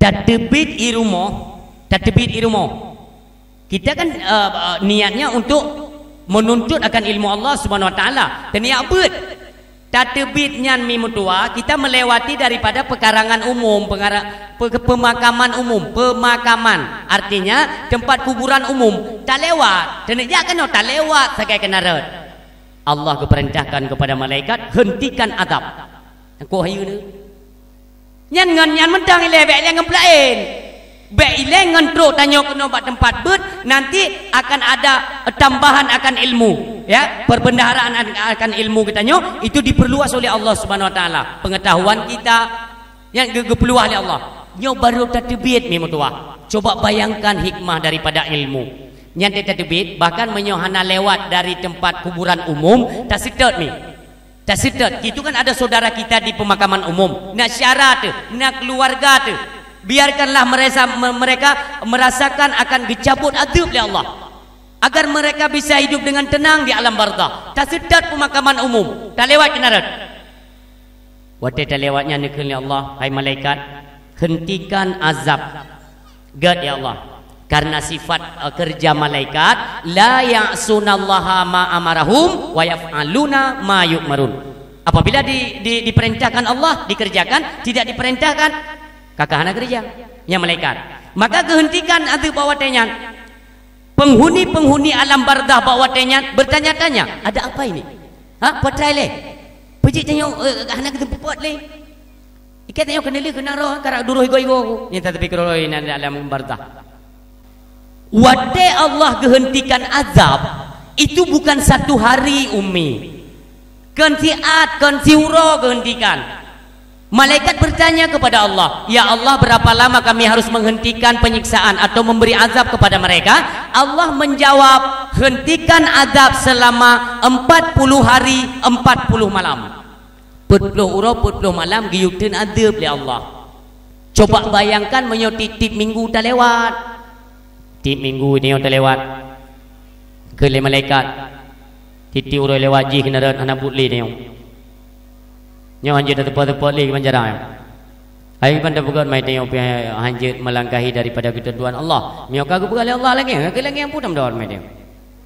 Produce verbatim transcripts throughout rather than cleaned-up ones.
Tateubiet i rumoh, tateubiet i rumoh. Kita kan, eh, eh, niatnya untuk menuntut akan ilmu Allah Subhanahu Wa Taala. Taniat beuet. Tateubiet nyan mi meutuwa, kita melewati daripada pekarangan umum, pengara-, pe-, pemakaman umum, pemakaman. Artinya, tempat kuburan umum. Talewat. Teuneuk jak keunoe, talewat sagai keunan rot. Allah geupeurintahkan kepada malaikat, "Hentikan azab." Nyang kok hayeue ni. Nyan ngon nyan mantong ilée, bék ilée ngon peulaén. Bék ilée ngon trok tanyoe keunoe bak teumpat beuet, nanti akan ada tambahan akan ilmu, ya, perbendaharaan akan ilmu geutanyoe, itu diperluas oleh Allah Subhanahu Wa Taala. Pengetahuan kita, nyan geu-, geupeuluah lé Allah. Nyoe barô tateubiet mi meutuwah. Coba bayangkan hikmah daripada ilmu. Nyan tateubiet, bahkan meunyoe hana lewat dari tempat kuburan umum, taseutôt mi. Taseutôt, itu kan ada saudara kita di pemakaman umum. Na syara teuh, na keluarga teuh. Biarkanlah meresa-, me-, mereka merasakan akan geucabot azab lé Allah. Agar mereka bisa hidup dengan tenang di alam barzakh. Taseutôt pemakaman umum. Talewat keunan rot. Watée talewat nyan neukheun lé Allah, "Hai malaikat, hentikan azab." Gét, ya Allah. Karena sifat, eh, kerja malaikat, "La ya'sunallaha ma amarahum wa yaf'aluna ma yu'marun." Apabila di, di, diperintahkan Allah, dikerjakan, tidak diperintahkan, kakak hana kerja. Ya malaikat. Maka geuhentikan azab bak watée nyan. Penghuni-penghuni alam barzakh bak watée nyan bertanya-tanya, "Ada apa ini? Ha, peue treuk lé? Peue jeuet tanyoe, eh, hana geuteupeue lé?" Ikat tanyoe keuneulheueh keunan roh, karap duroh igoe-igoe. Nyata tapi keuroi nan dalam barzakh. Watée Allah geuhentikan azab, itu bukan satu hari, Ummi. Kon siat, kon siuroe geuhentikan. Malaikat bertanya kepada Allah, "Ya Allah, berapa lama kami harus menghentikan penyiksaan atau memberi azab kepada mereka?" Allah menjawab, "Hentikan azab selama empat puluh hari, empat puluh malam." Peuet ploh uroe, peuet ploh malam geuyue teun azab lé Allah. Coba bayangkan meunyoe tiep-tiep minggu talewat. Tiep minggu nyoe talewat. Keu lé malaikat. Tiep-tiep uroe lewat jih keunan rot hana buet lé nyoe. Nyoe hanjeuet teupot-teupot lé keu banjaran. Hai ban tapeugét mai tanyoe pih hanjeuet melangkahi daripada ketentuan Allah. Meunyoe ka geupeugah lé Allah lagée, keu lagée nyang peue tamdon mai tanyoe.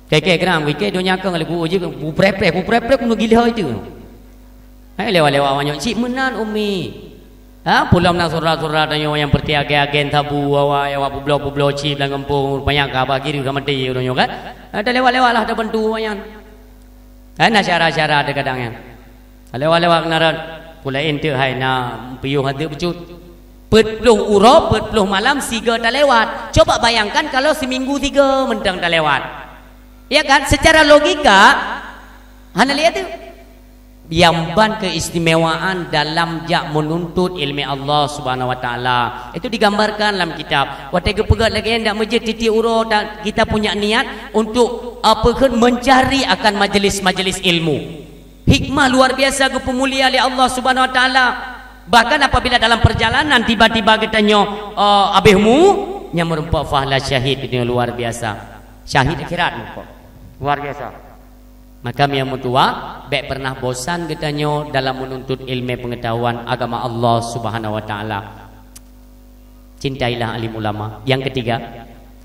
Kei-kei keuram, kei donya keu lagée jih, bupreh-preh, bupreh-preh keuneuk gila itu. Hai lewat-lewat awak nyoe cit meunan, Ummi. Ha, peulom na syedara-syedara tanyoe nyang peureuteuh agen-agen sabu, awak, awak peubloe-peubloe cit lam gampông, rupanya ka bah kiri ka maté ureuëng nyoe kan. Ha, talewat-lewat lah tabantu awak nyan. Ha, na syedara-syedara teuh kadang nyan. Lewat-lewat keunan rot, peue laén teuk hai na piôh ateueh bacut. Peuet ploh uroe, peuet ploh malam sigoe talewat. Coba bayangkan kalau seminggu tiga mantong talewat. Ya kan? Secara logika, hana lé ateueh. Nyang ban keistimewaan dalam jak menuntut ilmu Allah Subhanahu Wa Taala. Itu digambarkan dalam kitab. Watée geupeugét lagée ndak meujeuet tiep-tiep uroe dan kita punya niat untuk, apa kheun, mencari akan majelis-majelis ilmu. Hikmah luar biasa geupeumulia lé Allah Subhanahu Wa Taala. Bahkan apabila dalam perjalanan tiba-tiba geutanyoe, eh, abéh mu, nyang meureumpok fahla syahid geutanyoe luar biasa. Syahid akhirat meureumpok. Luar biasa. Maka meunyoe meutuwah, bék pernah bosan geutanyoe dalam menuntut ilmu pengetahuan agama Allah Subhanahu Wa Taala. Cintailah alim ulama. Nyang ketiga,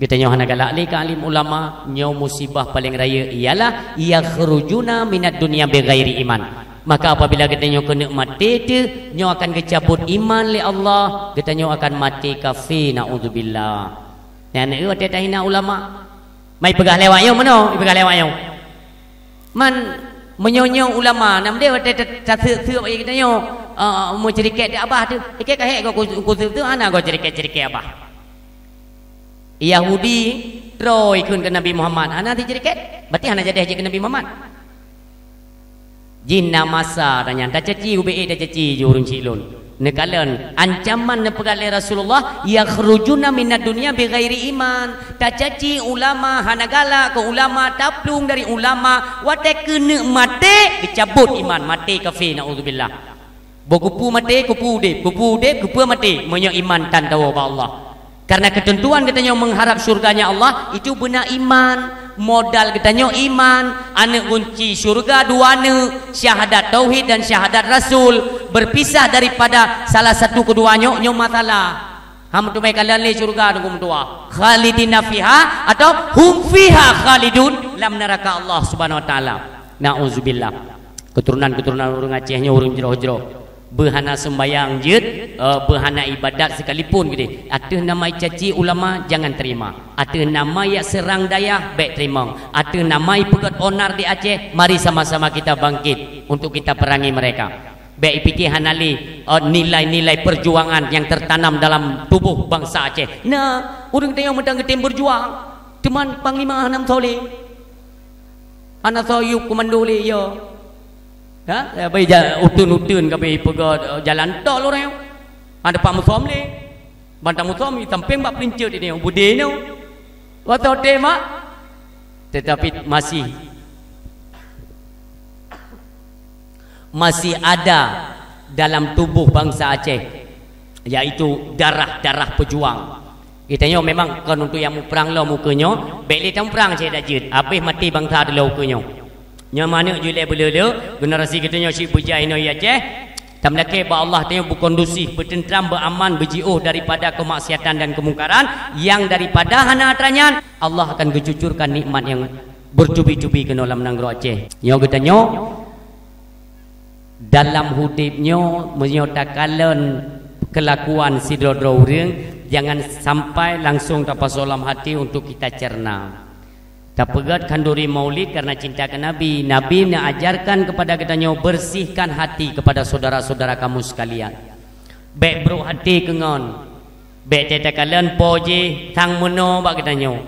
geutanyoe hana galak lé keu alim ulama, nyoe musibah paleng rayeuk ialah yakhrujuna minad dunya bighairi iman. Maka apabila geutanyoe keuneuk maté teuh, nyoe akan geucabot iman lé Allah, geutanyoe akan maté kafé, naudzubillah. Nyan watée tahina ulama. Mai peugah lewat nyoe meunoe, peugah lewat nyoe. Man, meunyoe-nyoe ulama, nam deh watée ta-, taseuk-seuk bagi geutanyoe, eh, meuceriket di abah teuh. Ikei ka hék goe ku-, kuseuk-seuk hana goe ceriket-ceriket abah. Yahudi droe ikheun keu Nabi Muhammad, hana siceriket. Berarti hana jadeh jih keu Nabi Muhammad. Jih na masa tanyan, tacaci ubé tacaci jih ureuëng cit lôn. Neukalon ancaman neupeugah lé Rasulullah, "Yakhrujuna minad dunya bighairi iman." Tacaci ulama, hana galak keu ulama, taplueng dari ulama, watée keuneuk maté, geucabot iman, maté kafé, naudzubillah. Boh keupeue maté, keupeue udeb, keupeue udeb, keupeue maté, meunyoe iman tan tawoe bak Allah. Karena ketentuan geutanyoe mengharap syurganya Allah, itu beuna iman. Modal geutanyoe iman, aneuëk gunci syurga dua aneuëk, syahadat tauhid dan syahadat rasul, berpisah daripada salah satu keduanya, nyoe masalah. Hana meuteumé kalon lé syeuruga Teungku meutuah. Khalidina fiha atau hum fiha khalidun lam naraka Allah Subhanahu wa Taala. Nauzubillah. Keturunan-keturunan ureuëng Aceh nyoe ureuëng jroh-jroh. Beuhana sembayang jeuet, eh, beuhana ibadat sekalipun geude. Ateueh nama caci ulama jangan terima. Ateueh nama yak serang dayah bèk terima. Ateueh nama ipeugét onar di Aceh, mari sama-sama kita bangkit untuk kita perangi mereka. Bèk ipike hana lé, eh, nilai-nilai perjuangan yang tertanam dalam tubuh bangsa Aceh. Nah, ureuëng tanyoe meuteung geutem berjuang. Cuman panglima hana meusoe lé. Hana soe yub komando lé, ya. Ha? Ya, bai ja-, uteun-uteun ka bai peugah, eh, jalan tol ureuëng. Hana pat musom lé. Bantang musom di sampéng bak peulinceut ini, budé nyoe. Watèe tema. Tetapi masih, masih ada dalam tubuh bangsa Aceh, yaitu darah-darah pejuang. Geutanyoe memang kon untuk nyang muprang lom ukeue nyoe, bèk lé tamuprang cit dak jeuet, habéh maté bangsa teuh lom ukeue nyoe. Nyoe manök jeuet lé beuleu-leu, generasi geutanyoe cit beujai inoe i Aceh. Tameulakèe bak Allah tanyoe beukondusif, beutentram, beuaman, beujiôh daripada kemaksiatan dan kemungkaran, yang daripada hana atra nyan, Allah akan geucucurkan nikmat nyang bertubi-tubi keunoe lam nanggroe Aceh. Nyoe geutanyoe, dalam udeb nyoe, meunyoe takalon keulakuan sidroe-droe ureuëng, jangan sampai langsung tapasoe lam hati untuk kita cerna. Tapeugét khanduri maulid karena cinta ke Nabi. Nabi neuajarkan kepada geutanyoe, "Bersihkan hati kepada saudara-saudara kamu sekalian." Bèk brok hati keu ngon. Bèk teuh takalon po jih sang meunoe bak geutanyoe.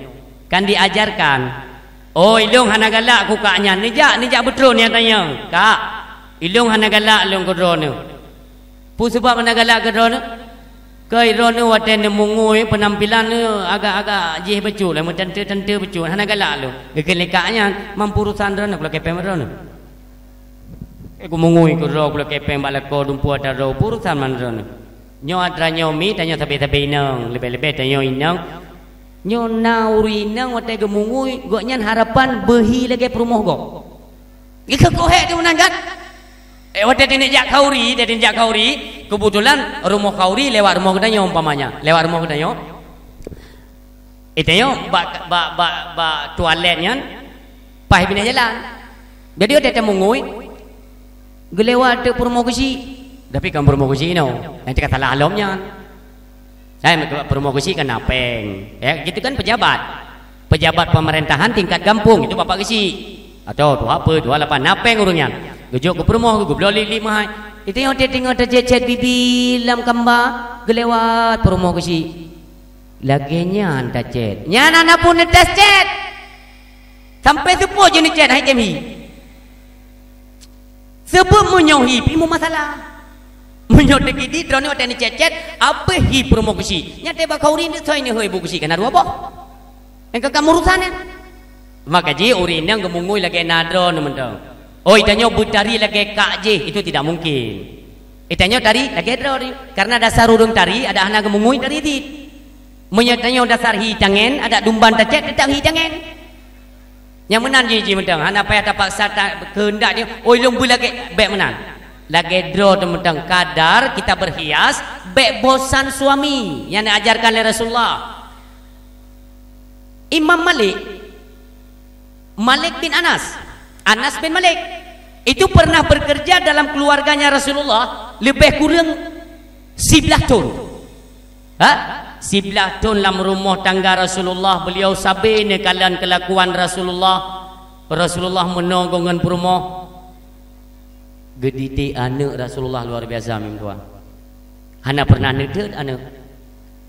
Kan diajarkan, "Oh, ilông hana galak keu kak nyan, neujak, neujak beutrôn nyang tanyong, kak. Ilông hana galak lôn keu droeneuh." Peue sabab hana galak keu droeneuh? Keu droeneuh watèe neumungui, peunampilan neuh agak-agak jih bacut, lé meutante-tante bacut, hana galak lôn. Geukheun lé kak nyan, "Mampu urusan droeneuh, kulakèe péng droeneuh." Eh, geumungui keudroe kulakèe péng bak lakoe dumpeue atra droe, peue urusan man droeneuh. Nyoe atra nyoe mi, tanyoe sabe-sabe inong, leubeh-leubeh tanyoe inong. Nyoe na ureuëng inong watèe geumungui, gobnyan harapan beuhi lagèe peurumoh gob. Ikeu kohek tu meunan kan? Eh, watèe teuneuk jak khauri, teuneuk jak khauri, keubeutulan rumoh khauri lewat rumoh geutanyoe umpamanya, lewat rumoh geutanyoe. Itanyoe bak, bak, bak, bak toilet nyan paih binéh jalan. Jadi watèe tamungui, geulewat teuk peurumoh keuchik. Tapi kon peurumoh keuchik inoe, nyang teuka salah lom nyan. Hai, peurumoh keuchik kan na péng. Ya, gitu kan pejabat. Pejabat pemerintahan tingkat gampông, itu bapak keuchik. Atau tuha peuet, tuha lapan, na péng ureuëng nyan. Geujok keu peurumoh, geubloe lik-lik meuhai. Itanyoe teutinggai tacet-cet bibi lam kamba, geulewat peurumoh keuchik. Lagèe nyan tacet. Nyan hana pun neutes cet. Sampai seupôt jih neucet hai tem hi. Sebab meunyoe hi pih meumasalah. Meunyoe teukidi droeneuh watèe neucet-cet, abéh hi peurumoh keuchik. Nyan teuh bak khauri neuk soe neuhôi bu keuchik kana dua boh. Nyang ka kamu urusan nyan. Maka jih ureuëng inong geumungui lagèe na droeneuh mantong. Oh, itanyoe beutari lagèe kak jih, itu tidak mungkin. Itanyoe tari lagèe droeneuh. Karena dasar ureuëng tari, adak hana geumungui tari cit. Meunyoe tanyoe dasar hi tangen, adak dumban tacet, teutap hi tangen. Nyang meunan jih, jih mantong, hana payah tapaksa ta-, keuheundak jih, "Oi, lôn beulagèe," bèk meunan. Lagèe droe teuh mantong, kadar kita berhias, bèk bosan suami. Nyang neuajarkan lé Rasulullah. Imam Malik, Malik bin Anas, Anas bin Malik, itu pernah bekerja dalam keluarganya Rasulullah lebih kurang siblaih thon. Ha? Siblaih thon lam rumoh tangga Rasulullah, beliau sabe neukalon keulakuan Rasulullah. Rasulullah meunoe goe ngon peurumoh. Geudidik aneuk Rasulullah luar biasa, meutuah. Hana pernah neudeut aneuk.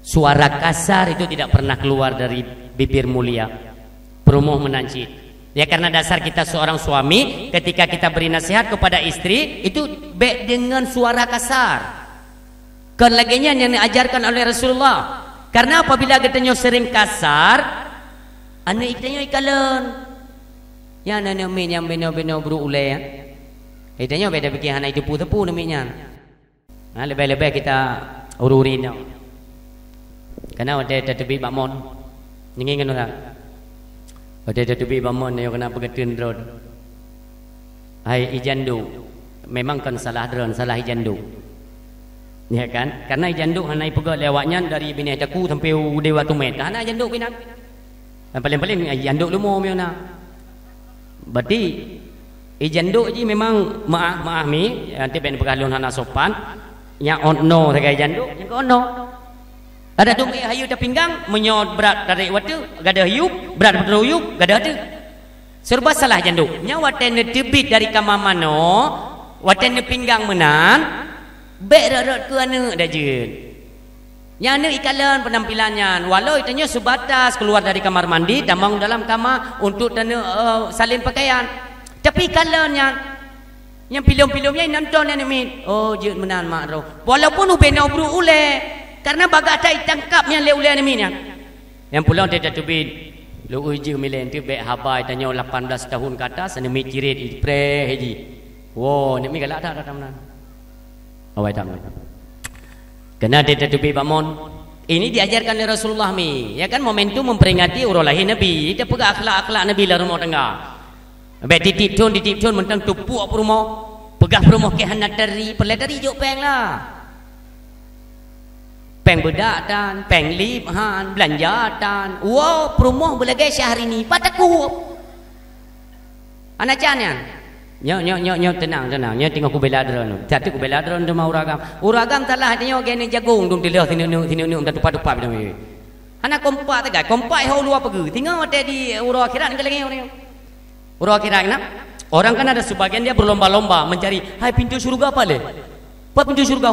Suara kasar itu tidak pernah keluar dari bibir mulia. Peurumoh meunan cit. Ya, karena dasar kita seorang suami, ketika kita beri nasihat kepada istri, itu bèk dengan suara kasar. Kon lagèe nyan nyang neuajarkan oleh Rasulullah. Karena apabila geutanyoe sering kasar, aneuk geutanyoe ikalon. Nyan aneuk miet nyang binoe-binoe brok ulèe, ya. Geutanyoe bèk tapike hana iteupeue-teupeue aneuk miet nyan. Ha, leubeh-leubeh kita ureuëng-ureuëng inong. Karena watèe tateubiet bak mon, ninggi ngon ureuëng. Watèe tateubiet bak mon, nyoe keuneuk peugah teun droe. Hai, ijandu. Memang kon salah droe, salah ijandu. Ya kan? Karena jandok hana ipeugah lé awaknyan dari binéh takue sampai u dewata mét. Hana jandok binan. Dan paling-paling jandok leumo meuna. Berarti jandok ji memang maah-maah mi, nanti ben peugah lôn hana sopan. Nya ono sagai jandok, nyang ono. Ada dong eh hayu tapinggang, meunyoe brat tarék watée, gadoh yub, brat beutôi yub, gadoh teuh. Serba salah jandok. Nyan watée neuteubiet dari kama manoe, watée neupinggang meunan, bék rot-rot keu aneuëk dah jeuet. Nyan aneuëk ikalon penampilan nyan, walau tanyoe sebatas keluar dari kamar mandi, tamong dalam kama untuk taneuëk, eh, salin pakaian. Tapi ikalon nyan, nyang pilom-pilom nyan nonton aneuëk miet. Oh, jeuet meunan mak droe. Walaupun ubé na ubruek ulée, karena bagaih that itangkab nyan lé ulée aneuëk miet nyan. Nyang pulang teuh tateubiet, lôn uji milée teuh bék haba tanyoe lapan belas tahun ke atas, aneuëk miet cirit ipreh ji. Wo, aneuëk miet galak that datang meunan. Awai that meunan. Keunan teuh tateubiet bak mon. Ini diajarkan oleh Rasulullah mi. Ya kan, momentum memperingati uroe lahé Nabi. Tapeugah akhlak-akhlak Nabi lam rumoh tangga. Bék titip thon, titip thon mantong tupuk peurumoh. Peugah peurumoh keu hana tari, peureulée tari jok péng lah. Péng beudak tan, péng lip han, beulanja tan. Wow, peurumoh beulagée Syahrini, pat takub. Hana can nyan. Nyoe, nyoe, nyoe, nyoe, teunang, teunang. Nyoe teungoh kubela droeneuh. That teuk kubela droeneuh teuma ureuëng agam. Ureuëng agam salah tanyoe geuneuk jagong dum teuloh sineuk-neuk, sineuk-neuk, tupat-tupat bidang. Hana kompak teugai, kompak ho luwa peugeuh. Teungoh watée di uroe akhirat nyan lagée ureuëng. Uroe akhirat keunan, orang kan ada sebagian dia berlomba-lomba mencari, "Hai, pintu syurga pat lé? Pat pintu syurga?"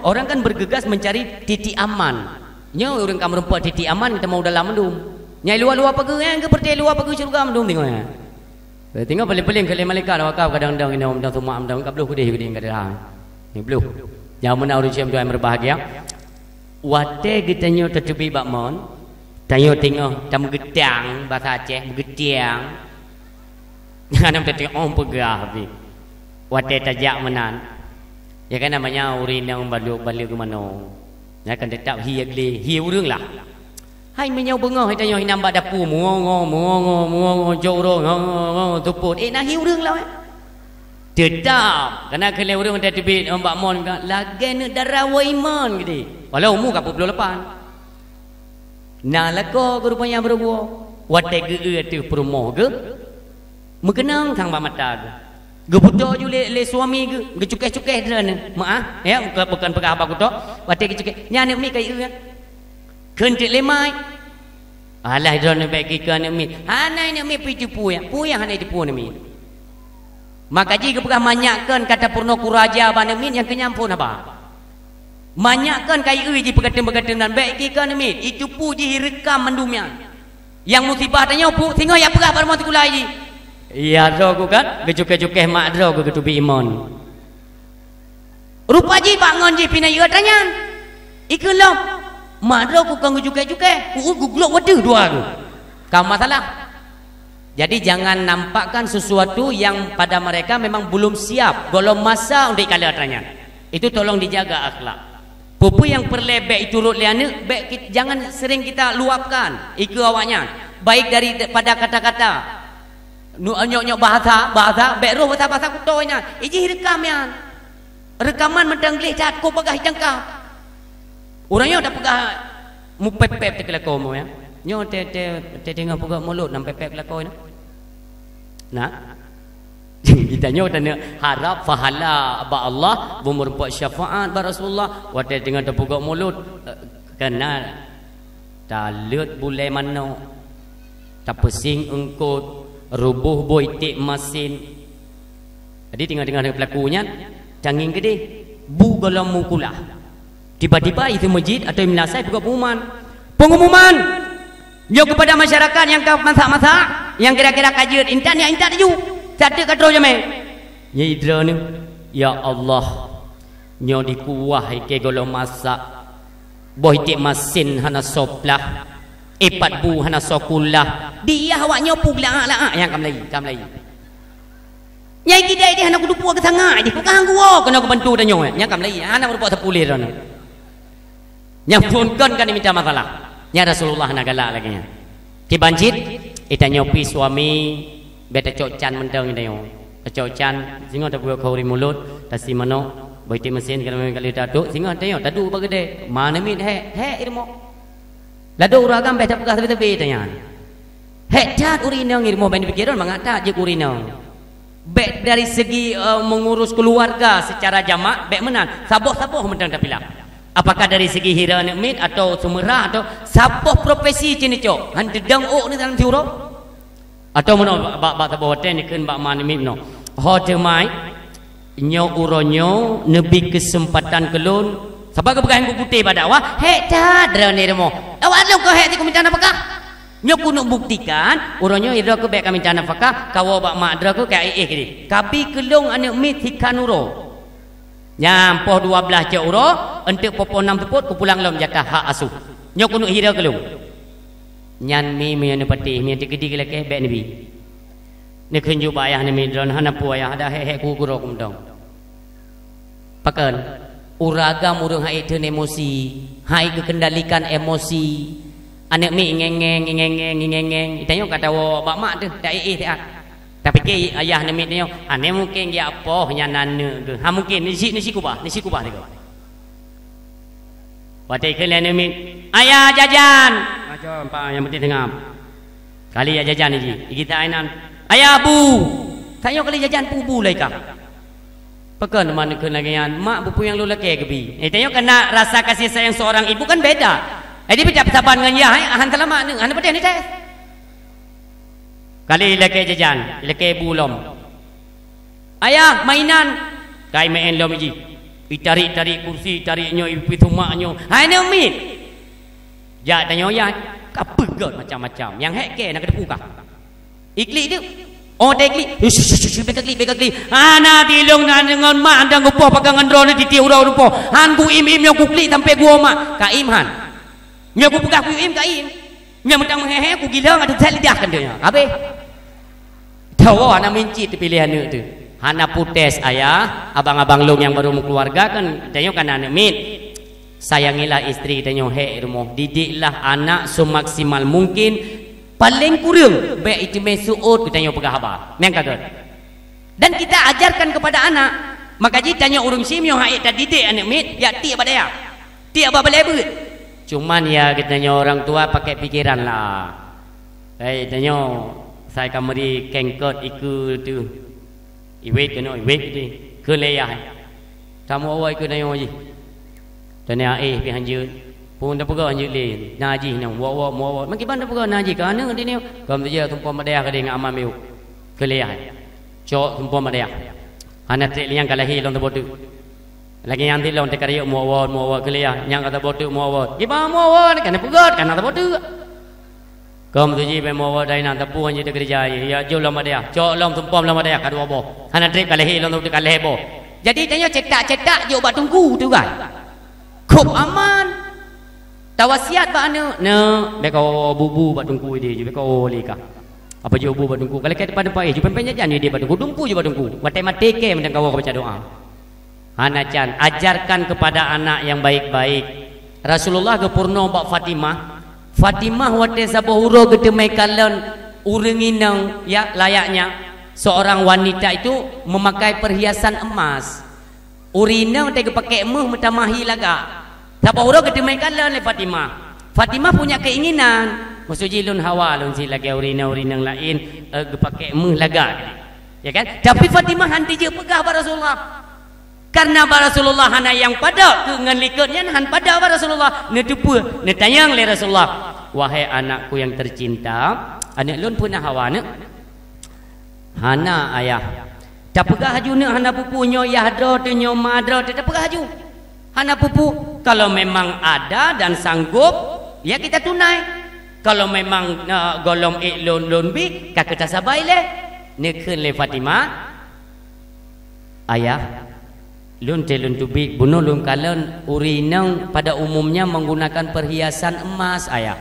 Orang kan bergegas mencari titik aman. Nyoe ureuëng ka meurumpok titik aman, geutamong u dalam mandum. Nyang luwa-luwa pageue, eh, geupeureuté luwa pageue syurga mandum teungoh, eh. Teungoh paléng-paléng keu lé malaikat, wakaf kadang-kadang inoe mantong sumak mantong, ka bloh keudeh geude ka deuh. Ni bloh. Nyang meunan ureuëng syedara meubahagia. Watée geutanyoe tateubiet bak mon, tanyoe teungoh tameugeutang, basa Aceh, meugeutiang. Hana teuteung peugah pih. Watée tajak meunan. Ya kan namanya ureuëng nyang balu-balu keu manoe. Ya kan teutap hi glé, hi ureuëng lah. Hai meunyoe beungoh tanyoe inan bak dapu, muongo, muongo, muongo, jok uroe, ngo, ngo, ngo, tupot. Eh, na hi ureuëng lah, eh. Teutap, kana keu lé ureuëng watée teubiet bak mon ka, lagée neuk dara woe iman geude. Walau umu ka peuet ploh lapan. Na lakoe geuh rupanya beurugoe. Watée geu-eu ateueh peurumoh geuh, meukeunong sang bak mata geuh. Geupeutoe ju lé, lé suami geuh, geucukeh-cukeh droeneuh. Meu'ah, ya, bukan, bukan peugah haba kutoe. Watée geucukeh, nyan aneuëk miet ka eu, ya. Kheun teuk lé mai. Alah droeneuh bék keu aneuëk miet. Hana aneuëk miet pih teupeu, ya. Peue nyang hana teupeu aneuëk miet. Maka jih geupeugah manyak kon ka tapeurunoe kuraja bak aneuëk miet nyang keu nyan phon haba. Manyak kon ka ieu jih peukateun-peukateun nan bék keu aneuëk miet, iteupeu jih ireukam mandum nyan. Nyang musibah tanyoe pu-, singoh jak peugah bak rumoh sikula jih. Ya droe ku kan, geucukeh-cukeh mak droe ku geuteubiet imon. Rupa jih bak ngon jih pih na yue atra nyan. Ikheun lom, mak droe ku kon geujukeh-jukeh, ku geuglok wateuh dua geuh. Ka masalah. Jadi jangan nampakkan sesuatu yang pada mereka memang belum siap, golom masa untuk ikalon atra nyan. Itu tolong dijaga akhlak. Peue-peue nyang peureulée bék iturot lé aneuëk, bék kit-, jangan sering kita luapkan ikeue awaknyan, baik dari pada kata-kata, nu-, nyok-nyok bahasa, bahasa, bék roh bahasa-bahasa kutoe nyan. Ijih rekam nyan. Reukaman mantong gleh that, kok bagah itangkap. Ureuëng nyoe tapeugah mupép-pép teukeulakoe mo, ya. Nyoe teu-, teu-, teudeungoe peugah mulod nam pép-pép keulakoe nyoe. Nah. Geutanyoe taneuk harab pahala bak Allah, beumeurumpok syafaat bak Rasulullah, watée teungoh tapeugah mulod, eh, keunan. Taleuet bulée manok, tapeusieng eungkot, ruboh boh iték masin. Jadi teungoh-teungoh peulaku nyan, tangieng keudeh, bu gohlom meukulah. Tiba-tiba i seumeujid atau i meunasai peugah pengumuman. Pengumuman! Nyoe keupada masyarakat nyang ka masak-masak, nyang kira-kira ka jeuet intat, nyak intat laju. Sateuk ka troh jamé. Nyan droeneuh, ya Allah, nyoe dikuwah ikée gohlom masak. Boh iték masin hana soe plah, ipat bu hana soe kulah. Diyah awak nyoe peugah laak-laak nyang ka meulayi, ka meulayi. Nyang ideh-ideh hana kuteupue keusangat jih, peugah hang geuwoe keunoe keubantu tanyoe, nyang ka meulayi, hana meurumpok sapeue lé droeneuh. Nyang phon kon ka neumita masalah. Nyan Rasulullah hana galak lagée nyan. Kiban cit, itanyoe pih suami, bék tacok can mantong itanyoe. Tacok can, singoh tapeugah khauri mulod, tasi manok, Bak iték meusén keunoe ka lheueh taduek, singoh tanyoe taduek bak keudè. Ma aneuk miet hék, hék i rumoh. Ladôm ureueng agam bèk tapeugah sabe-sabe tanyan. Hék that ureueng inong i rumoh, bèk neupiké droe mangat that jeuet keu ureueng inong. Bèk dari segi, eh, mengurus keluarga secara jamak, bèk meunan. Saboh-saboh mantong tapilah. Apakah dari segi hira aneuk miet atau seumeurah atau saboh profesi cit neucok, han teudong ôk neuh dalam siuroe? Atau meunoe bak, bak, bak saboh watèe neukheun bak ma aneuk miet meunoe, "Ho teumai, nyoe uroe nyoe neubi keuseumpatan keu lôn, sabab geupeugah Teungku Putéh bak dakwah, hék that droeneuh i rumoh. Awak lôn keuh hék teuk minta nafakah." Nyoe keuneuk buktikan, uroe nyoe droe keuh bèk ka minta nafakah, kawoe bak mak droe keuh ka éh-éh keudéh. Kabi keu lôn aneuk miet sikhan uroe. Nyan poh dua blaih cot uroe, eunteuk poh, poh nam seupôt kupulang lom jatah hak asuh. Nyoe keuneuk hira keu lôn. Nyan mi meunyoe neupatéh, meunyoe teukeudi lakèe bèk neubi. Neukheun jeuet bak ayah aneuk miet droeneuh, "Hana peue ayah, adak hék-hék ku keudroe kumantong." Pakon? Ureueng agam ureueng han ék theun emosi, han ék geukendalikan emosi. Aneuk miet ngengeng, ngengeng, ngengeng. Tanyoe ka tawoe bak mak teuh, ta éh-éh siat. Tapiké ayah aneuk miet tanyoe, "Aneuk mungken geujak poh nyan aneuk geuh." Han mungken, neusi, neusi kubah, neusi kubah sigoe. Watèe kheun lé aneuk miet, "Ayah, jajan!" Macam, Pak, nyang penting seungab. Kali jak jajan jih, geutanyoe inan, "Ayah, bu!" Tanyoe kali jajan, bu-bu lé kah. Pakon teuma neukheun lagèe nyan, "Mak, buku nyang lôn lakèe geubi." Eh, tanyoe kana rasa kasih sayang seorang ibu kan beda. Jadi, beda saban ngon yah, eh, han seulamat neuh, han patéh neuh teh. Kali ilakèe jajan, ilakèe bu lom. "Ayah, mainan!" Kai maén lom jih. Itarik-tarik kursi, tarik nyoe, ipeusumak nyoe. Hai aneuk miet. Jak tanyoe yah, ka peugöt macam-macam. Nyang hék kèe na kateupeue kah? Iklik tu. Oh, teu iklik. Ush, ush, ush, ush, bèk ka klik, bèk ka klik. Hana tilông na deungon mak, andang geupoh pakai ngon droeneuh tiep uroe neupoh. Han ku im-im nyoe ku klik sampai geuwoe mak. Ka im han. Nyoe ku peugah ku im, ka im. Nyoe mantong meuhé-hé, ku gilong, adak that lidah keuneuk nyoe. Habéh. Tawoe hana mincit teupiléh aneuk teuh. Hana putes ayah, abang-abang lôn nyang baru meukeuluwarga kan, tanyoe kan aneuk miet. Sayangilah istri tanyoe hék rumoh, didiklah anak seumaksimal mungkin, paleng kureueng bèk iteumé seuôt keu tanyoe peugah haba. Nyang ka gèt. Dan kita ajarkan kepada anak. Maka jih tanyoe ureueng syiek meunyoe han ék tadidik aneuk miet, ya tiek bak dayah. Tiek bak balèe beuet. Cuman ya geutanyoe orang tua pakai pikiran lah. Hei, tanyoe sai ka meuri kengkot ikeue teuh. Iwet keunoe, iwet keudéh. Keu lé yah. Tamu awai keu tanyoe jih. Tanyoe éh pih hanjeuet. Phôn tapeugah hanjeuet lé. Na jih nyoe, wok-wok, muwok-wok. Meukiban tapeugah na jih keu aneuk di nyoe. Ka meuteuja sumpah meudayah keudéh ngon aman miyueb. Keu lé yah. Cok sumpah meudayah. Hana trép lé nyang ka lahé lom saboh teuk. Lagèe nyan sit lom teuka rayeuk muwok-wok, muwok-wok keu lé yah. Nyang ka saboh teuk muwok-wok. Kiban muwok-wok, ka na peugöt, ka na saboh teuk. Keu meuteuji bèk muwok-wok dai na, teupeu hanjeuet teukeureuja, ya jôh lom bak dayah, cok lom sumpah lom bak dayah, ka dua boh. Hana trép ka lahé lom, ka lahé boh. Jadi tanyoe cetak-cetak jok bak teungku teuh kan. Kôp aman. Tawasiat bak aneuk, "Neuk, bèk kawoe bu-bu bak teungku idéh, bèk kawoe lé kah." Apa jeuet bu bak teungku? Ka lakèe teumpat-teumpat éh, jeuet pèng-pèng jajan idéh bak teungku, dumpu jeuet bak teungku. Watèe maté kèe mantong kawoe ka baca doa. Hana can, ajarkan kepada anak yang baik-baik. Rasulullah geupeurunoe bak Fatimah. Fatimah watèe saboh uroe geuteumé kalon ureueng inong, ya, layaknya seorang wanita itu memakai perhiasan emas. Ureueng inong watèe geupakék méuh meutamah hi lagak. Saboh uroe geuteumé kalon lé Fatimah. Fatimah punya keinginan, maksud jih lôn hawa lôn sit lagèe ureueng inong-ureueng inong laén, eh, geupakék méuh lagak. Ya kan? Tapi Fatimah han teujeuet peugah bak Rasulullah. Karena bak Rasulullah hana nyang padub keu ngon likot nyan, han padub bak Rasulullah. Neuteupeue, neutanyong lé Rasulullah, "Wahai anakku yang tercinta, aneuk lôn peue na hawa aneuk?" "Hana, Ayah." Tapeugah laju neuk hana peue-peue, nyoe yah droe teuh, nyoe ma droe teuh, tapeugah laju. Hana peue-peue, kalau memang ada dan sanggup, ya kita tunai. Kalau memang, eh, gohlom ék lôn, lôn bi, ka keu tasaba ilèe. Neukheun lé Fatimah, "Ayah, lôn teuh lôn teubiet, bunoe lôn kalon ureueng inong pada umumnya menggunakan perhiasan emas, Ayah.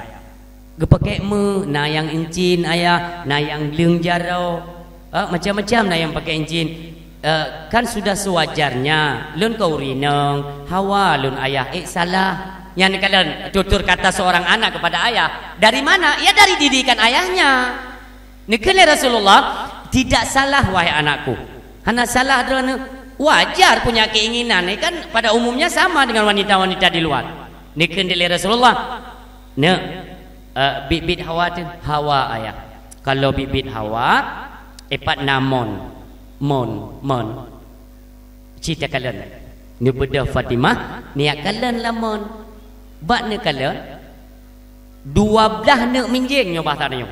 Geupakék méuh, na nyang euncin, Ayah, na nyang gleueng jaroe. Eh, macam-macam na nyang pakék euncin. Eh, kan sudah sewajarnya, lôn ka ureueng inong, hawa lôn, Ayah, ék salah." Nyan kalon tutur kata seorang anak kepada ayah. Dari mana? Ya, dari didikan ayahnya. Neukheun lé Rasulullah, "Tidak salah, wahai anakku." Hana salah droeneuh. Wajar punya keinginan, ya kan, pada umumnya sama dengan wanita-wanita di luar. Neukheun lé Rasulullah, "Neuk, eh, biet-biet hawa teuh." "Hawa, Ayah." "Kalau biet-biet hawa, eh, pat na mon." "Mon, mon." Ci takalon. Neubeudôh Fatimah, neujak kalon lam mon. Bak neukalon, dua blaih neuk minjeng nyoe bahasa nyoe.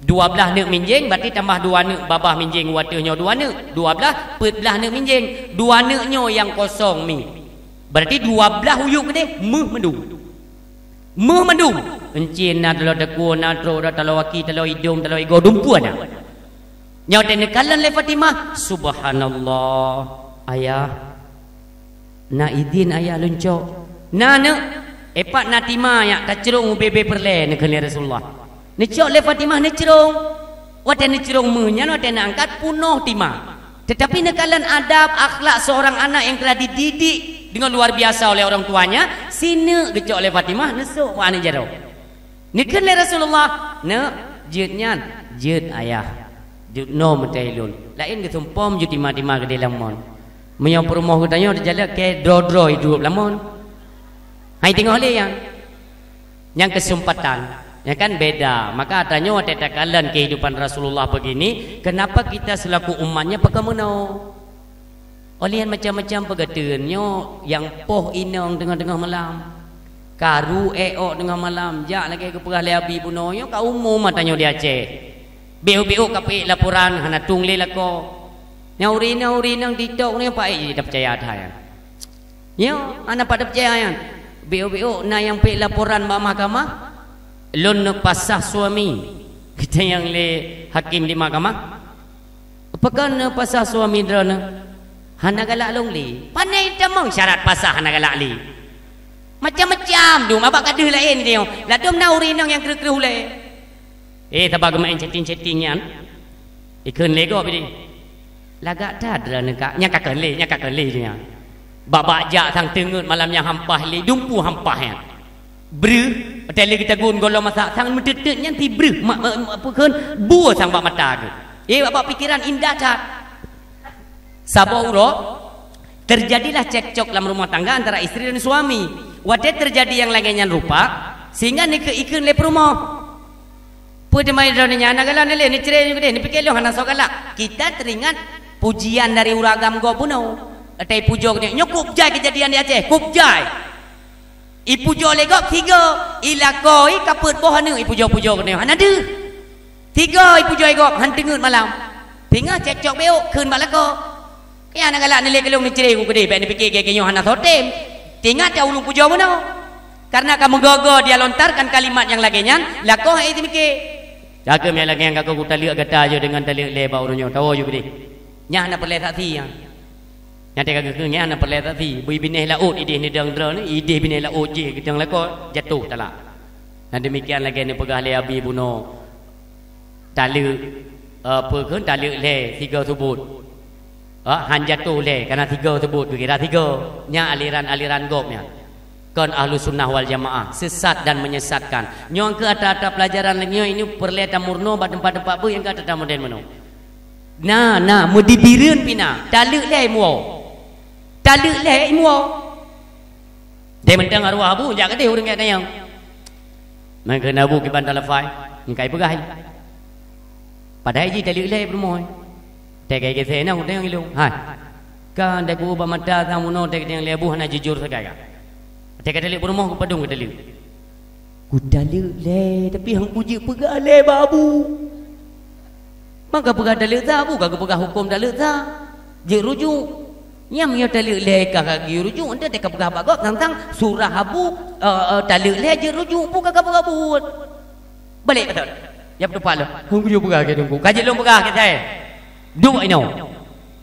Dua blaih neuk minjeng, berarti tambah dua neuk babah minjeng, u ateueh nyoe dua neuk. Dua blaih, peuet blaih neuk minjeng. Dua neuk nyoe nyang kosong mi. Berarti dua blaih u yup keudeh, méuh mandum. Méuh mandum. Euncien na, taloe teukue na, trok na, taloe aki, taloe idong, taloe igoe, dumpeue na. Nyoe teuh neukalon lé Fatimah, "Subhanallah, Ayah. Na idin Ayah lôn cok?" "Na, Neuk." "Eh, pat na tima nyak tacrông ubé-bé peureulée," neukheun lé Rasulullah. Neucok lé Fatimah neucrông. Watée neucrông méuh nyan, watée neuangkat, peunoh tima. Teutapi neukalon adab akhlak seorang anak yang telah dididik dengan luar biasa oleh orang tuanya, sineuk geucok lé Fatimah, neusok bak aneuk jaroe. Neukheun lé Rasulullah, "Neuk, jeuet nyan." "Jeuet, Ayah. Jeuet noe meutai lôn." Laén geusumpom ju tima-tima keudeh lam mon. Meunyoe peurumoh geutanyoe teujalak keu droe-droe iduek lam mon. Hai teungoh lé nyan. Nyang keuseumpatan, nyan kan beda. Maka tanyoe watée takalon kehidupan Rasulullah begini, kenapa kita selaku umatnya pakon meunoe? Oleh nyan macam-macam peugah teun nyoe nyang poh inong teungoh-teungoh malam. Karu ék ôk teungoh malam, jak lagée geupeugah lé Abi bunoe nyoe ka umum ata nyoe di Aceh. Biôk-biôk ka peuék laporan hana tueng lé lakoe. Nyang ureueng inong, ureueng inong TikTok nyoe paék jih tapeucaya that nyan. Nyoe hana pat tapeucaya nyan. Biôk-biôk na nyang peuék laporan bak mahkamah, "Lôn neupasah suami." Geutanyong lé hakim di mahkamah, "Pakon neupasah suami droeneuh? Hana galak lôn lé." Pane tamong syarat pasah hana galak lé. Macam-macam dum, abak ka deuh laén nyoe. Ladôm na ureueng inong nyang kreueh-kreueh ulée. Eh, saba geumaén chatting-chatting nyan. Ikheun lé gob ideh. Lagak that droeneuh ka, nyang ka kheun lé, nyang ka kheun lé nyan. Bak-bak jak sang teungeut malam nyang hampah lé, dumpeue hampah nyan. Breuh, watée lé geutagun gohlom masak, sang meuteut-teut nyan sibreuh, ma-, ma-, ma-, peue kheun, bue sang bak mata geuh. Eh, bak, bak pikeran indah that. Saboh uroe, terjadilah cekcok lam rumah tangga antara istri dan suami. Watée terjadi nyang lagée nyan rupa, sehingga neukheun ikheun lé peurumoh. Peue teuma droeneuh nyan hana galak neulée, neucre nyoe keudeh, neupike lôn hana soe galak. Kita teringat pujian dari ureueng agam gob bunoe. Ata ipujoe keudeh, nyoe kub jai keujadian di Aceh, kub jai. Ipujoe lé gob sigoe, ilakoe ka peuet boh aneuk ipujoe-pujoe keudeh, hana deuh. Sigoe ipujoe gob, han teungeut malam. Singoh cekcok biôk, kheun bak lakoe. Keu nyan hana galak neulée keu lôn neucre ku keudeh, bék neupike gaki nyoe hana soe tem. Teuingat ka ulôn pujoe bunoe. Karena ka meugoe-goe dia lontarkan kalimat nyang lagée nyan, lakoe hai teumike. Ka keuh meunan lagée nyan ka keuh kutaleuek gata yoh deungon taleuek lhée bak uroe nyoe, tawoe yoh keudeh. Nyan hana peureulée saksi nyan. Nyan teuka geukheun nyan hana peureulée saksi. Bui binéh laôt ideh neudong droeneuh, ideh binéh laôt jih geudong lakoe, jatoh talak. Dan demikian lagée neupeugah lé Abi bunoe. Taleuek, eh, peue kheun taleuek lhée sigoe subot. Ah, han jatoh lhée, kana sigoe subot, geukira sigoe. Nyan aliran-aliran gob nyan. Kon Ahlussunnah wal Jamaah, sesat dan menyesatkan. Nyoe keuh ata-ata pelajaran lagée nyoe ini peureulée tameurunoe bak teumpat-teumpat beuh nyang ka ata-ata modern bunoe. Na, na, meudidireuen pih na, taleuek lhée imeue. Taleuek lhée imeue. Dai mantong arwah Abu, jak keudeh ureueng gét tanyong. Meukeuna Abu kiban talafai, nyang kai peugah. Padahai jih taleuek lhée peurumoh. Teuka geuseuh na utang ilong. Hai. Ka dai ku bak mata sang bunoe teuka tanyong lé Abu hana jujur sagai ka. Teuka taleuek peurumoh ku padum ka taleuek. Kutaleuek lhée, tapi han kujeuet peugah lé bak Abu. Maka peugah taleuek sa, Abu ka geupeugah huköm taleuek sa. Jeuet rujuk. Nyang meunyoe taleuek lhée ka, ka geuyue rujuk, enteuk teuka peugah bak gob, sang-sang surah Abu, eh, eh, taleuek lhée jeuet rujuk, peue ka, ka peugah buet. Balek beutôi. Ya beutôi pala. Han kujeuet peugah keu teungku. Ka jeuet lôn peugah keu saya. Duek inoe.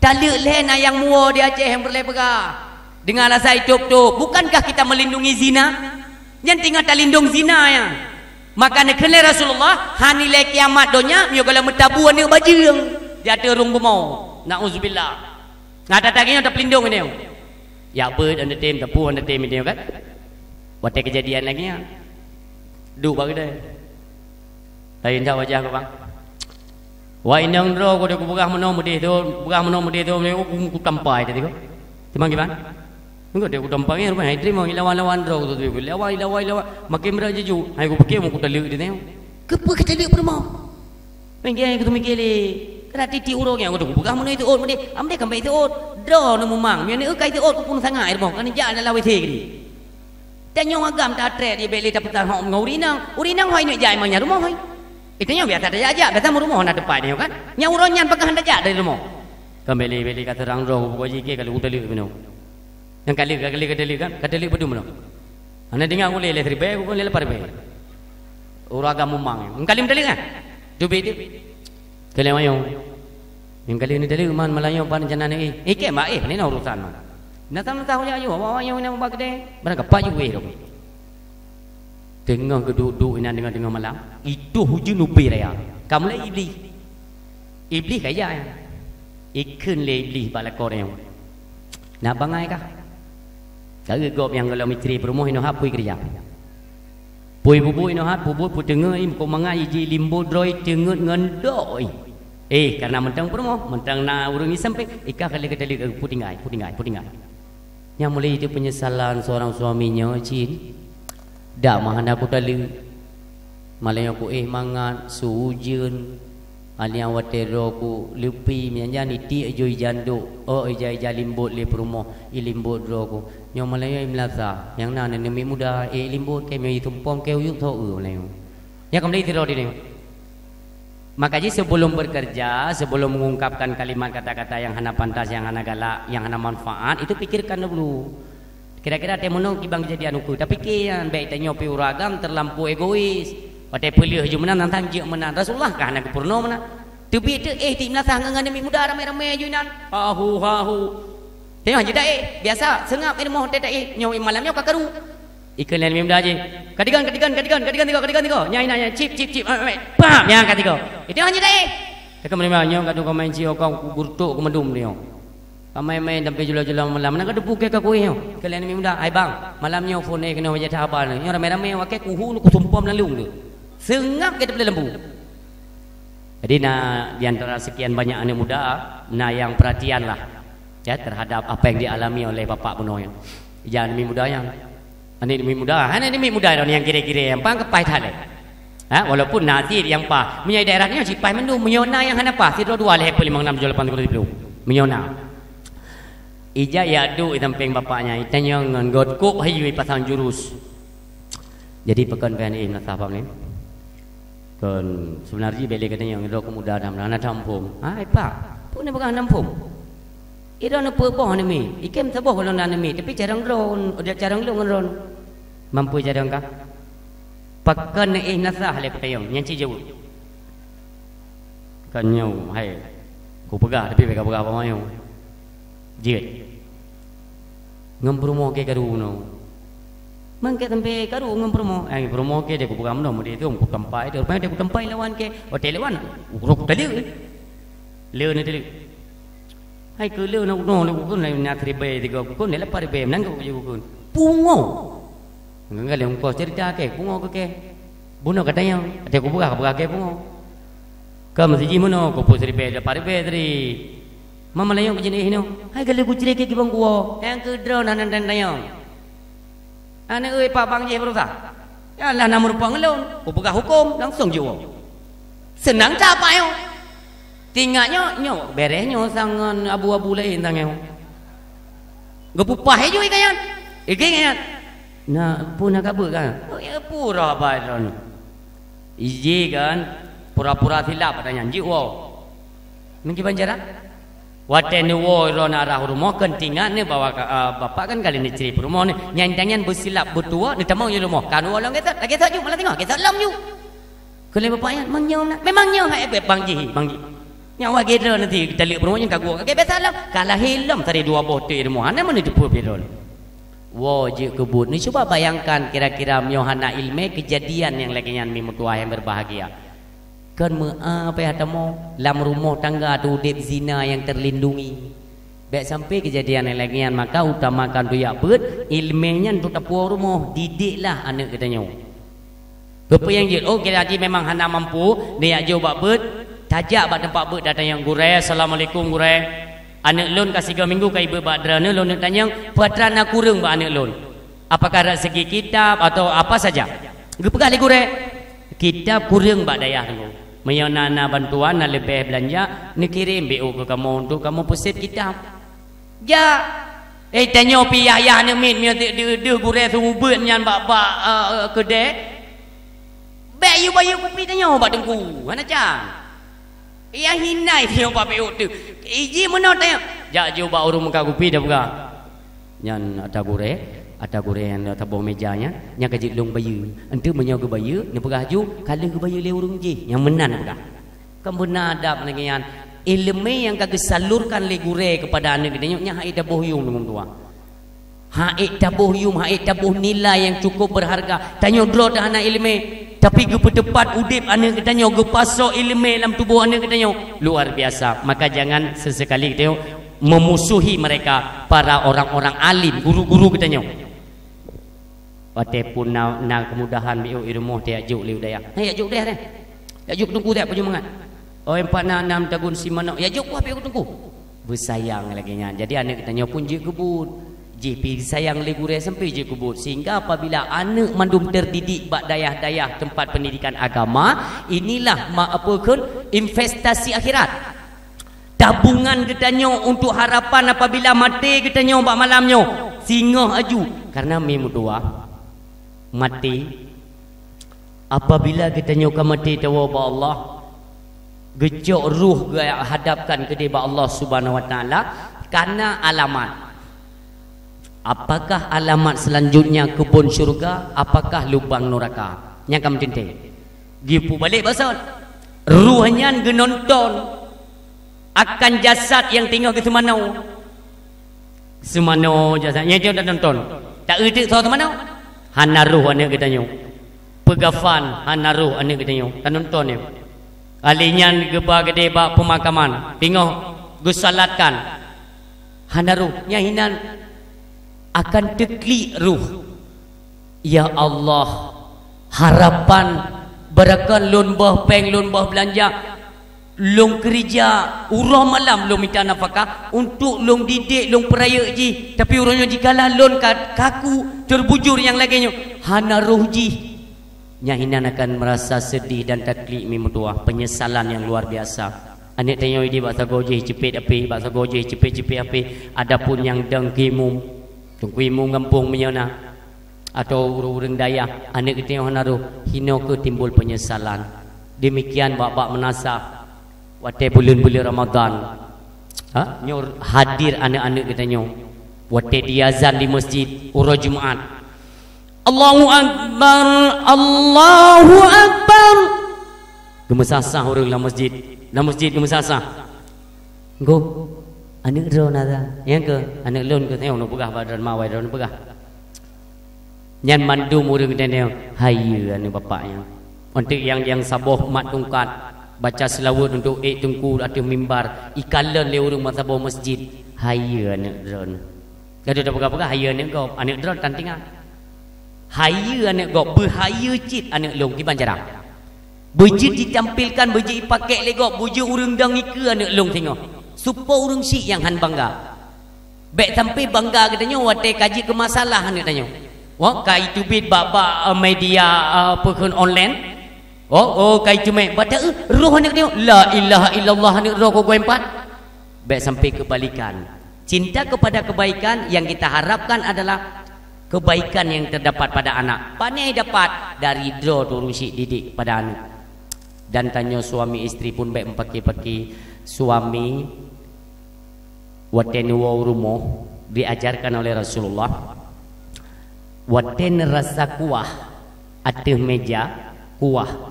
Taleuek lhée na nyang muwoe di Aceh nyang peureulée peugah. Deungon alasan itôb-tôb, bukankah kita melindungi zina? Nyan teungoh talindong zina nyan. Maka neukheun lé Rasulullah, "Hani lé kiamat donya, meunyoe gohlom meutabu aneuk bajeueng di ateueh rhueng bumoe." Nauzubillah. Ngat ata nyoe tapelindong nyoe. Ya beuet aneuk tem, tapu aneuk tem nyoe kan. Watée keujadian lagée nyan. Duek bak keudée. Laén that wajah keu bang. Wah inong droe ku deh kupeugah meunoe meudeh thot, peugah meunoe meudeh thot, ku, ku tampai tadi ko. Teuma kiban? Engko deh ku tampai nyan rupa hai teurimong ilawan-lawan droe ku tu, ilawan, ilawan, ilawan. Makin berat jiju, hai ku pikir mau ku taleuek di tengok. Keupeue ka taleuek peurumoh? Mikir ku tu mikir lé. Kena titik uroe nyan ku tu kupeugah meunoe itu ot meudeh, am deh kan baik itu ot. Droe nu mumang, nyoe ni eukai itu ot ku pun sangat rumoh, kan jak dalam W C gini. Tanyoe agam tatrek di bek lé tapeutah hok ngon ureueng inong. Ureueng inong hoi neuk jai manyang rumoh hoi. Itu nyoe biasa tajak-jak, biasa meurumoh na teumpat nyoe kan. Nyang uroe nyan peugah hana tajak dari rumoh. Kan bek lé, bek lé ka seurang droe ku jike kalau utaleuek meunoe. Nyang kali, kali ka taleuek kan, ka taleuek beudum meunoe. Hana deungoe ulée lé siribée, ku lé lapar ribée. Ureueng agam mumang. Nyang kali meutaleuek kan? Teubiet tu. Keu lé wayong. Nyang kali ni taleuek man malam nyoe pan rencana ni. Eh, ikém bah, eh, ni na urusan man. Na tam tahu ya, ayo, awak nyoe na ubak keudè. Barang kapak ju wéh dong. Teungoh geuduek-duek inan teungoh-teungoh malam, itu hujeuen ubé raya. Ka mulai Iblih. Iblih kaya nyan. Ikheun lé Iblih bak lakoe nyoe. Na bangai kah? Ka geugob nyang golom istri peurumoh inoe hapui keureuja. Pui bubu inoe hat, bubu peuteungeut, i meuko mangat, iji limbot droe teungeut ngon dok i. Eh, karena mantong peurumoh, mantong na ureueng i sampéng, ikah kali ka taleuek, peutinggai, peutinggai, peutinggai. Nyang mulai itu penyesalan seorang suami nyoe cit. Dak mah hana kutaleuek. Malam nyoe kuéh mangat, su ujeuen. Aneuk watée droe ku leupi, meujan-jan itiek jôi jandok, oh, ija-ija limbot lé peurumoh, i limbot droe ku. Nyoe malam nyoe i meulasah, nyang na aneuk miet muda, eh, limbot kém nyoe i tumpom kém uyuek tho eu malam nyoe. Nyoe ka mulai sidroe di nyoe. Maka jih sebelum bekerja, sebelum mengungkapkan kalimat kata-kata yang hana pantas, yang hana galak, yang hana manfaat, itu pikirkan dulu. Kira-kira watée meunoe kiban keujadian ukeue. Tapike nyan, bék tanyoe pih ureueng agam terlampau egois. Watée peuleueh ju meunan, nyan jeuet meunan. Rasulullah kah hana geupeurunoe meunan? Teubiet teu éh tiep meunasah ngon aneuk miet muda ramé-ramé ju inan. Hahu, hahu. Tanyoe jeuet taéh. Biasa, seungab ilmu watée taéh. Nyoe malam nyoe ka karu. Ikheun lé aneuk miet muda jih. Kadigon, kadigon, kadigon, kadigon tiga, kadigon tiga. Nyang inan nyan, cip, cip, cip. Pam, nyang ka tiga. Itu hana jeuet taéh. Takheun meunyoe nyoe ka tu ka main cio kong ku gurtuk ku mandum nyoe. Ka main-main sampai jula-jula malam. Meunan ka teupeu keu kueh nyoe. Keu lé aneuk miet muda, "Hai bang, malam nyoe phon eh keunoe bak jatah haba nyoe. Nyoe ramé-ramé awak keu kuhu ku sumpom lam lông tu. Seungab keu teupeuleueh lampu." Jadi na di antara sekian banyak aneuk muda, na nyang perhatian lah, ya, terhadap apa yang dialami oleh bapak bunoe nyan. Ija aneuk miet muda nyan. Aneuk miet muda, hana aneuk miet muda nyang kire-kire, nyang pang keupai that lé. Ha, walaupun na cit nyang paih. Meunyoe daerah nyoe cit paih mandum, meunyoe na nyang hana paih, sidroe dua lhèe peuet limong nam tujoh lapan sepuluh. Meunyoe na. Ija jak duek i sampéng bapak nyan, itanyong ngon göt kôk hayu ipasang jurus. Jadi pakon pih aneuk meunasah bak nyoe? Kon sebenar jih bèk lé geutanyoe, droe keu muda dan hana tamuphom. Hai pak, peue neupeugah hana muphom? Idroe neupeuboh aneuk miet, ikém saboh lôn aneuk miet, tapi carông droe, carông lôn ngon droe. Mampu carông kah? Pakon neuéh meunasah lé peutayong, nyan cit jaweueb. Kan nyoe, hai, kupeugah, tapi bèk kapeugah bak nyoe. Jeuet. Ngon peurumoh kèe karu nyoe. Mangkèe sampai karu ngon peurumoh. Ai, peurumoh kèe deh kupeugah meunoe, meudeh tu, kutampai tu. Rupanya deh kutampai lawan kèe. Watèe lawan, uroe kutaleuek. Le neutaleuek. Hai keu le na unoe le kukheun, na siribèe tiga kukheun, na lapan ribèe meunan keu kukheun. Pungo. Ngon galeng ongkos cerita kèe, pungo keu kèe. Bunoe ka tanyong, watèe kupeugah, kupeugah kèe pungo. Ka meusi jih meunoe, kupeu siribèe lapan ribèe tadi. Mama layong keu jeunèh inoe. Hai galeng kucré kèe kibong kuwoe. Nyang keu droe na nan tanyong. Aneuk oi, pak bang jih beurusah. Ya Allah, na meurumpok ngon lôn. Kupeugah huköm, langsông jiwoe. Seunang that pak nyoe. Tingat nyoe, nyoe, bèrèh nyoe sang ngon abu-abu laén sang nyoe. Geupupah iju ikanyan. Igeng nyan. Na, peue na kabeuet kan? Oh, ya, pura bai droeneuh. Iji kan, pura-pura silap ata nyan, jiwoe. Meukiban jarak? Watèe neuwoe droeneuh arah u rumoh, kon tingat neuh bahwa ka, ah, bapak kan ka lheueh neucré peurumoh neuh. Nyan tanyan beusilap beutuwoe, neutamong u rumoh. Kan woe lom geutot, lagèe sot ju, malah teungoh, geutot lom ju. Keu lé bapak nyan, "Meunyoe na, memang nyoe hai bang jih, bang jih." Nyan wah geuh droe nanti taleuek peurumoh nyan ka geuwoe, ka geuh biasa lom. Ka lahé lom tadi dua boh teuh i rumoh, hana meuneuk teupeu pih droe. Woe jeuet keu buet. Neucuba bayangkan kira-kira meunyoe hana ileumèe keujadian nyang lagèe nyan, mi meutuwah nyang berbahagia. Kon meu'ah payah tamong, lam rumoh tangga teuh udép zina nyang terlindungi. Bèk sampai keujadian nyang lagèe nyan, maka utamakan tujak beuet, ileumèe nyan teuh tapuwoe rumoh, didiklah aneuk geutanyoe. Keupeue nyang jeuet, oh, kira jih memang hana mampu, neujak jok bak beuet, Tajak bak teumpat beuet, datanyong, "Gurée, assalamualaikum, Gurée. Aneuk lôn ka sigoe minggu ka ibeuet bak droeneuh, lôn neuk tanyong, peue atra na kureueng bak aneuk lôn? Apakah dari segi kitab atau apa saja?" Geupeugah lé gurée, "Kitab kureueng bak dayah, Teungku. Meunyoe na, na bantuan, na leubeh beulanja, neukirém B O keu kamoe untuk kamoe peusép kitab." Jak. Eh, tanyoe pih yah-yah aneuk miet, meunyoe deuh, deuh, deuh gurée seumeubeuet nyan bak, bak, eh, keudè. Bèk yue bayeue kupi tanyoe bak teungku. Hana can. Yah hinai tanyoe bak peuet teuh. Iji meunoe tanyoe. Jak jok bak ureueng meukat kupi dah peugah. Nyan ata gurée, ata gurée nyang saboh meja nyan, nyang ka jeuet lôn bayeue. Enteuk meunyoe geubayeue, neupeugah ju, ka lheueh geubayeue lé ureueng jih. Nyang meunan neupeugah. Kan beuna adab lagèe nyan. Ileumèe nyang ka geusalurkan lé gurèe keupada aneuk geutanyoe nyan han ék taboh yum deungon tuha. Han ék taboh yum, han ék taboh nilai nyang cukup beurharga. Tanyoe droe teuh hana ileumèe, tapi geupeuteupat udép aneuk geutanyoe, geupasoe ileumèe lam tuboh aneuk geutanyoe. Luar biasa. Maka jangan sesekali geutanyoe memusuhi mereka, para orang-orang alim, guru-guru geutanyoe. Watèe phôn na, na keumudahan, bèk jok i rumoh, teuh jak jok lé u dayah. Hai, jak jok u dayah deh. Jak jok teungku, jak pajôh mangat. Oh, empat na, nam tagun si manok. Jak jok kuah bèk jok teungku. Beusayang lagèe nyan. Jadi, aneuk geutanyoe pun jeuet keu buet. Jih pih sayang lé gurèe sampoe jeuet keu buet. Sehingga apabila aneuk mandum terdidik bak dayah-dayah tempat pendidikan agama, inilah ma-, apa kheun, investasi akhirat. Tabungan geutanyoe untuk harapan apabila maté geutanyoe bak malam nyoe, singoh aju. Karena mi meutuwah, maté, apabila geutanyoe ka maté tawoe bak Allah, geucok ruh geuhadapkan keudeh bak Allah Subhanahu wa Taala, kana alamat. Apakah alamat selanjutnya keubon syeuruga, apakah lubang nuraka? Nyang ka meuteuntèe. Geupeubalek bak sot. Ruh nyan geunonton akan jasad nyang teungoh geuseumanoe. Seumanoe jasad nyan, nyan tanonton. Tak eu teuk soe seumanoe? Hana ruh aneuk geutanyoe. Peugafan, hana ruh aneuk geutanyoe. Tanonton nyoe. Ahli nyan geuba keudeh bak peumakaman. Teungoh geusalatkan. Hana ruh. Nyan hinan akan teuklik ruh. Ya Allah, harapan, beureukat lôn boh péng, lôn boh beulanja, lôn keurija uroe malam lôn mita nafakah, untuk lôn didik, lôn peurayeuk jih, tapi uroe nyoe jikalau lôn ka kaku, teubujur nyang lagèe nyoe, hana roh jih. Nyan hinan akan meurasa seudeh dan taklik mi meutuwah, peunyesalan nyang luar biasa. Aneuk tanyoe idéh bak sagoe jih ceupet apé, bak sagoe jih ceupet-ceupet apé, adapun nyang dong keu imum, teungku imum gampông meunyoe na, atau ureueng-ureueng dayah, aneuk geutanyoe hana roh, hinoe kheueh timbul peunyesalan. Demikian bak-bak meunasah, watèe buleuen-buleuen Ramadhan, ha? Nyoe hadir aneuk-aneuk geutanyoe. Watèe diazan di masjid, uroe Jumat, "Allahu Akbar, Allahu Akbar." Geumeusasah ureueng lam masjid. Lam masjid geumeusasah. Nggoh, aneuk droe na ta. Nyang keu aneuk lôn keu teuh, neupeugah bak droeneuh, ma wai droeneuh peugah. Nyan mandum ureueng teuh, "Hayeue aneuk bapak nyan." Untuk nyang, nyang saboh mat tungkat, baca seulaweuet untuk ék teungku ateueh mimbar, ikalon lé ureueng meusaboh masjid, "Hayeue aneuk droeneuh." Ka deuh tapeugah-peugah, "Hayeue aneuk gob, aneuk droeneuh tan tinggai." Hayeue aneuk gob, beuhayeue cit aneuk lôn, kiban cara. Beujeuet ditampilkan, beujeuet ipakèk lé gob, beujeuet ureueng dong ikeue aneuk lôn singoh. Supaya ureueng syiek nyang han bangga. Bèk sampai bangga geutanyoe watèe ka jeuet keu masalah aneuk tanyoe. Wah, ka iteubiet bak, bak, eh, media, eh, peue kheun online. Oh, oh, ka iteumèe, bata, eh, roh aneuk tanyoe. La ilaha illallah, aneuk droe keu goe empat. Bèk sampai keubalikan. Cinta kepada kebaikan yang kita harapkan adalah kebaikan yang terdapat pada anak. Pané dapat dari droe teuh ureueng syiek didik pada aneuk. Dan tanyoe suami isteri pun bèk meupaké-paké. Suami, watèe neuwoe u rumoh, diajarkan oleh Rasulullah, watèe neurasa kuah ateueh meja, kuah.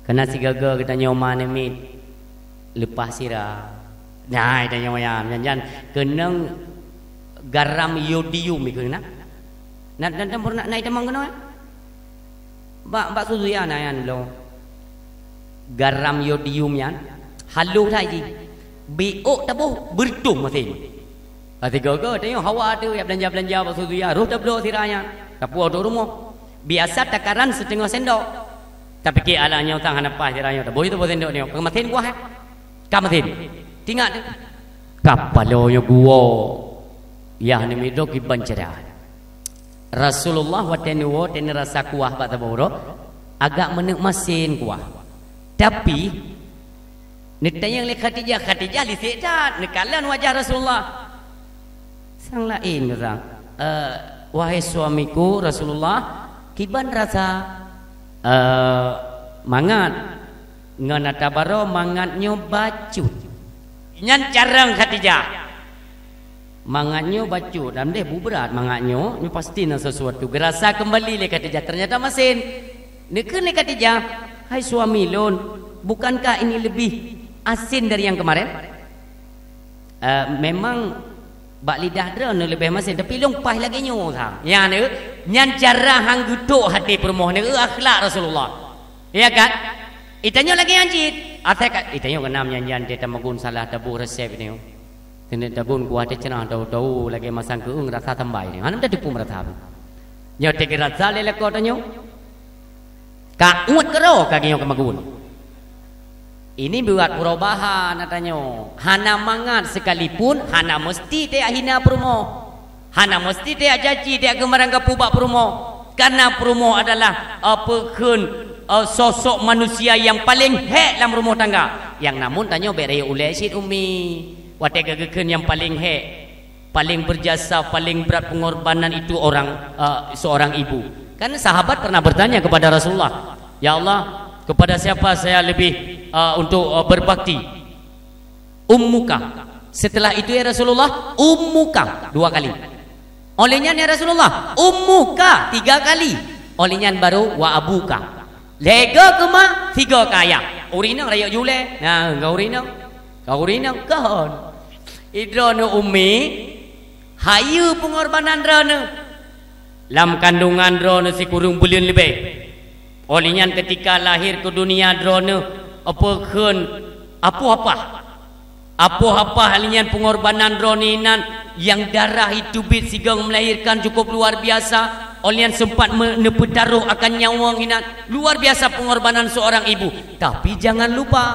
Keunan sigoe-goe geutanyoe ma aneuk miet, leupah sira. Nah, geutanyoe nyan, nyan, nyan keunong garam yodium ikeu na. Na, na, na, na itamong keunoe? Bak, bak Suzuya na nyan lom. Garam yodium nyan, haloh that jih. Bèk ôk taboh, beureutôh masin. Ka sigoe-goe, tanyoe hawa teuh, jak beulanja-beulanja bak Suzuya, roh tabloe sira nyan. Tapuwoe u rumoh. Biasa takaran siteungoh sendok. Tapi ke alah nyoe sang hana paih sira nyoe. Boh itu boh sendok nyoe. Kamasin kuah, eh? Kamasin. Tingak tu. Kapalo nyoe guo. Yah ni midok iban cerah. Rasulullah watée neuwoe teuh neurasa kuah bak saboh uroe, agak meuneuk masin kuah. Tapi, neutanyong lé Khadijah, Khadijah lisek that, neukalon wajah Rasulullah. Sang laén peusang, "Eh, wahai suamiku Rasulullah, kiban rasa, eh, mangat ngon ata baroe mangat nyoe bacut." Nyan carông Khadijah. Mangat nyoe bacut, dan deh bubrat mangat nyoe, nyoe pasti na sesuatu. Geurasa kembali lé Khadijah, ternyata masin. Neukheun lé Khadijah, "Hai suami lôn, bukankah ini lebih asin dari yang kemarin?" Eh, memang bak lidah droeneuh leubeh masin, tapi lôn paih lagée nyoe sang. Nyan, eh, nyan cara han geutok até peurumoh nyoe, eh, akhlak Rasulullah. Ya kan? Itanyoe lagée nyan cit. Asai ka, itanyoe keunam nyan-nyan teuh tamagun salah taboh resep nyoe. Teuneuk tagun kuah teuh cenah tahu-tahu lagée masang keueung rasa tambai nyoe. Hana teupeue rasa. Nyoe teuh geurasa lé lakoe tanyoe. Ka uet keudroe ka geunyoe keumagun. Ini buat perubahan atanyoe. Hana mangat sekalipun, hana meusti teuh hina peurumoh. Hana meusti teuh caci teuh keumarang gapu bak peurumoh. Karena peurumoh adalah, eh, peukheun, eh, sosok manusia nyang paleng hék lam rumoh tangga. Nyang namun tanyoe bék rayeuk ulée cit umi. Watée ka geukheun nyang paleng hék. Paling berjasa, paling berat pengorbanan itu orang, eh, seorang ibu. Kan sahabat pernah bertanya kepada Rasulullah, "Ya Allah, kepada siapa saya lebih, eh, untuk, eh, berbakti?" "Ummuka." Setelah itu, "Ya Rasulullah, ummuka," dua kali. Oleh nyan, "Ya Rasulullah, ummuka," tiga kali. Oleh nyan baru, "Wa abuka." Lhée go keu ma, sigo keu ayah. Ureueng inong rayeuk julée. Nah, ka ureueng inong. Ka ureueng inong kon. Idroeneuh umi, hayeue pengorbanan droeneuh. Lam kandungan droeneuh sikureueng buleuen leubeh. Oleh nyan ketika lahir ke dunia droeneuh, apa kheun apoh apah. Apoh apah lé nyan pengorbanan droeneuh inan nyang darah iteubiet sigoe melahirkan cukup luar biasa, oleh nyan sempat me-, neupeutaroh akan nyawöng inan. Luar biasa pengorbanan seorang ibu. Tapi jangan lupa,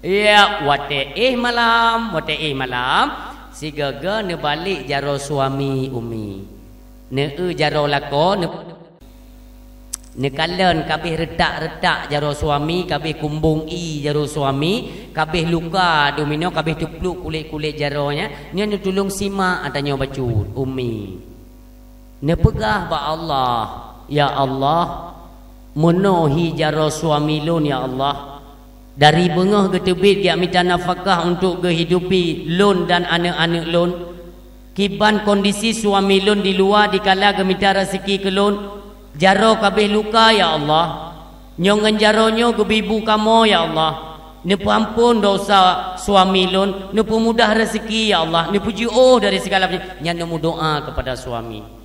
ya, watée éh malam, watée éh malam, sigoe-goe neubalek jaroe suami umi. Neueu jaroe lakoe, neu- Neukalon kabeh reutak-reutak jaroe suami, kabeh kumbong ie jaroe suami, kabeh luka duminoe, kabeh teupluek kulét-kulét jaroe nyan, nyan neutulông simak atanyoe bacut, umi. Neupeugah bak Allah, "Ya Allah, meunoe hi jaroe suami lôn, ya Allah." Dari beungoh geuteubiet geujak mita nafakah untuk geuhidupi lôn dan aneuëk-aneuëk lôn. Kiban kondisi suami lôn di luwa dikala geumita raseuki keu lôn, jaroe kabeh luka, ya Allah. Nyoe ngon jaroe nyoe geubi bu kamoe, ya Allah. Neupeuamphon desya suami lôn, neupeumudah raseuki, ya Allah. Neupeujiôh dari sigala peunyakét. Nyan neumeudoá keupada suami.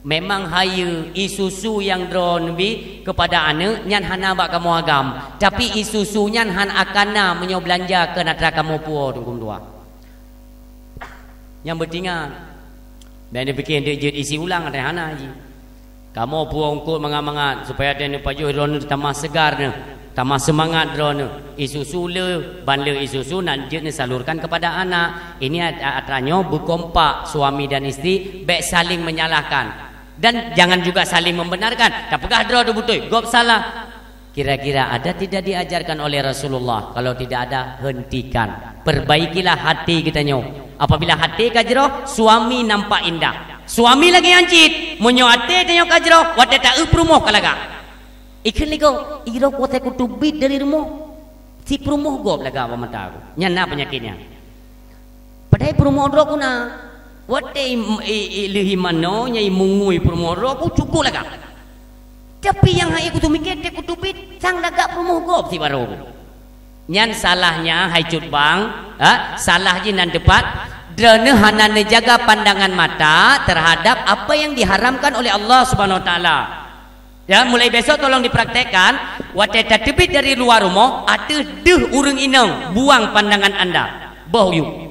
Memang hayeue ie susu nyang droeneuh bi keupada aneuëk nyan hana bak kamoe agam, tapi ie susu nyan hana akan na meunyoe beulanja keu atra kamoe puwoe teungku meutuah. Nyang beutingat, bék neupike deuek jeuet isi ulang, até hana jih. Kamoe puwoe eungkôt mangat-mangat supaya até neupajoh droeneuh tamah seugar neuh. Tamah seumangat droeneuh, ie susu le, ban le ie susu nan jeuet neusalurkan keupada anak. Ini at-, atra nyoe beukompak suami dan istri, bék saling menyalahkan dan jangan juga saling membenarkan. Tapeugah droe teuh beutôi, gob salah. Kira-kira ada tidak diajarkan oleh Rasulullah? Kalau tidak ada, hentikan. Perbaikilah hati geutanyoe. Apabila hati ka jroh, suami nampak indah. Suami lagée nyan cit, meunyoe até tanyoe ka jroh, watée taeu peurumoh ka lagak. Ikheun lé gob, "Iroe kuat kuteubiet dari rumoh, si peurumoh gob lagak bak mata ku." Nyan na peunyakét nyan. Padahai peurumoh droe ku na. Watée i, i, i, lheueh i manoe nyang i mungui peurumoh droe ku cukup lagak. Tapi nyang hai kuteumiké, teuh kuteubiet, sang lagak peurumoh gob si baroe ku. Nyan salahnya hai cut bang, ha? Salah jih nan teupat, droeneuh hana neujaga pandangan mata terhadap apa yang diharamkan oleh Allah Subhanahu Wa Taala. Ya, mulai besok tolong dipraktekkan, watée tateubiet dari luwa rumoh, ateueh deuh ureuëng inong, buang pandangan anda. Boh yue.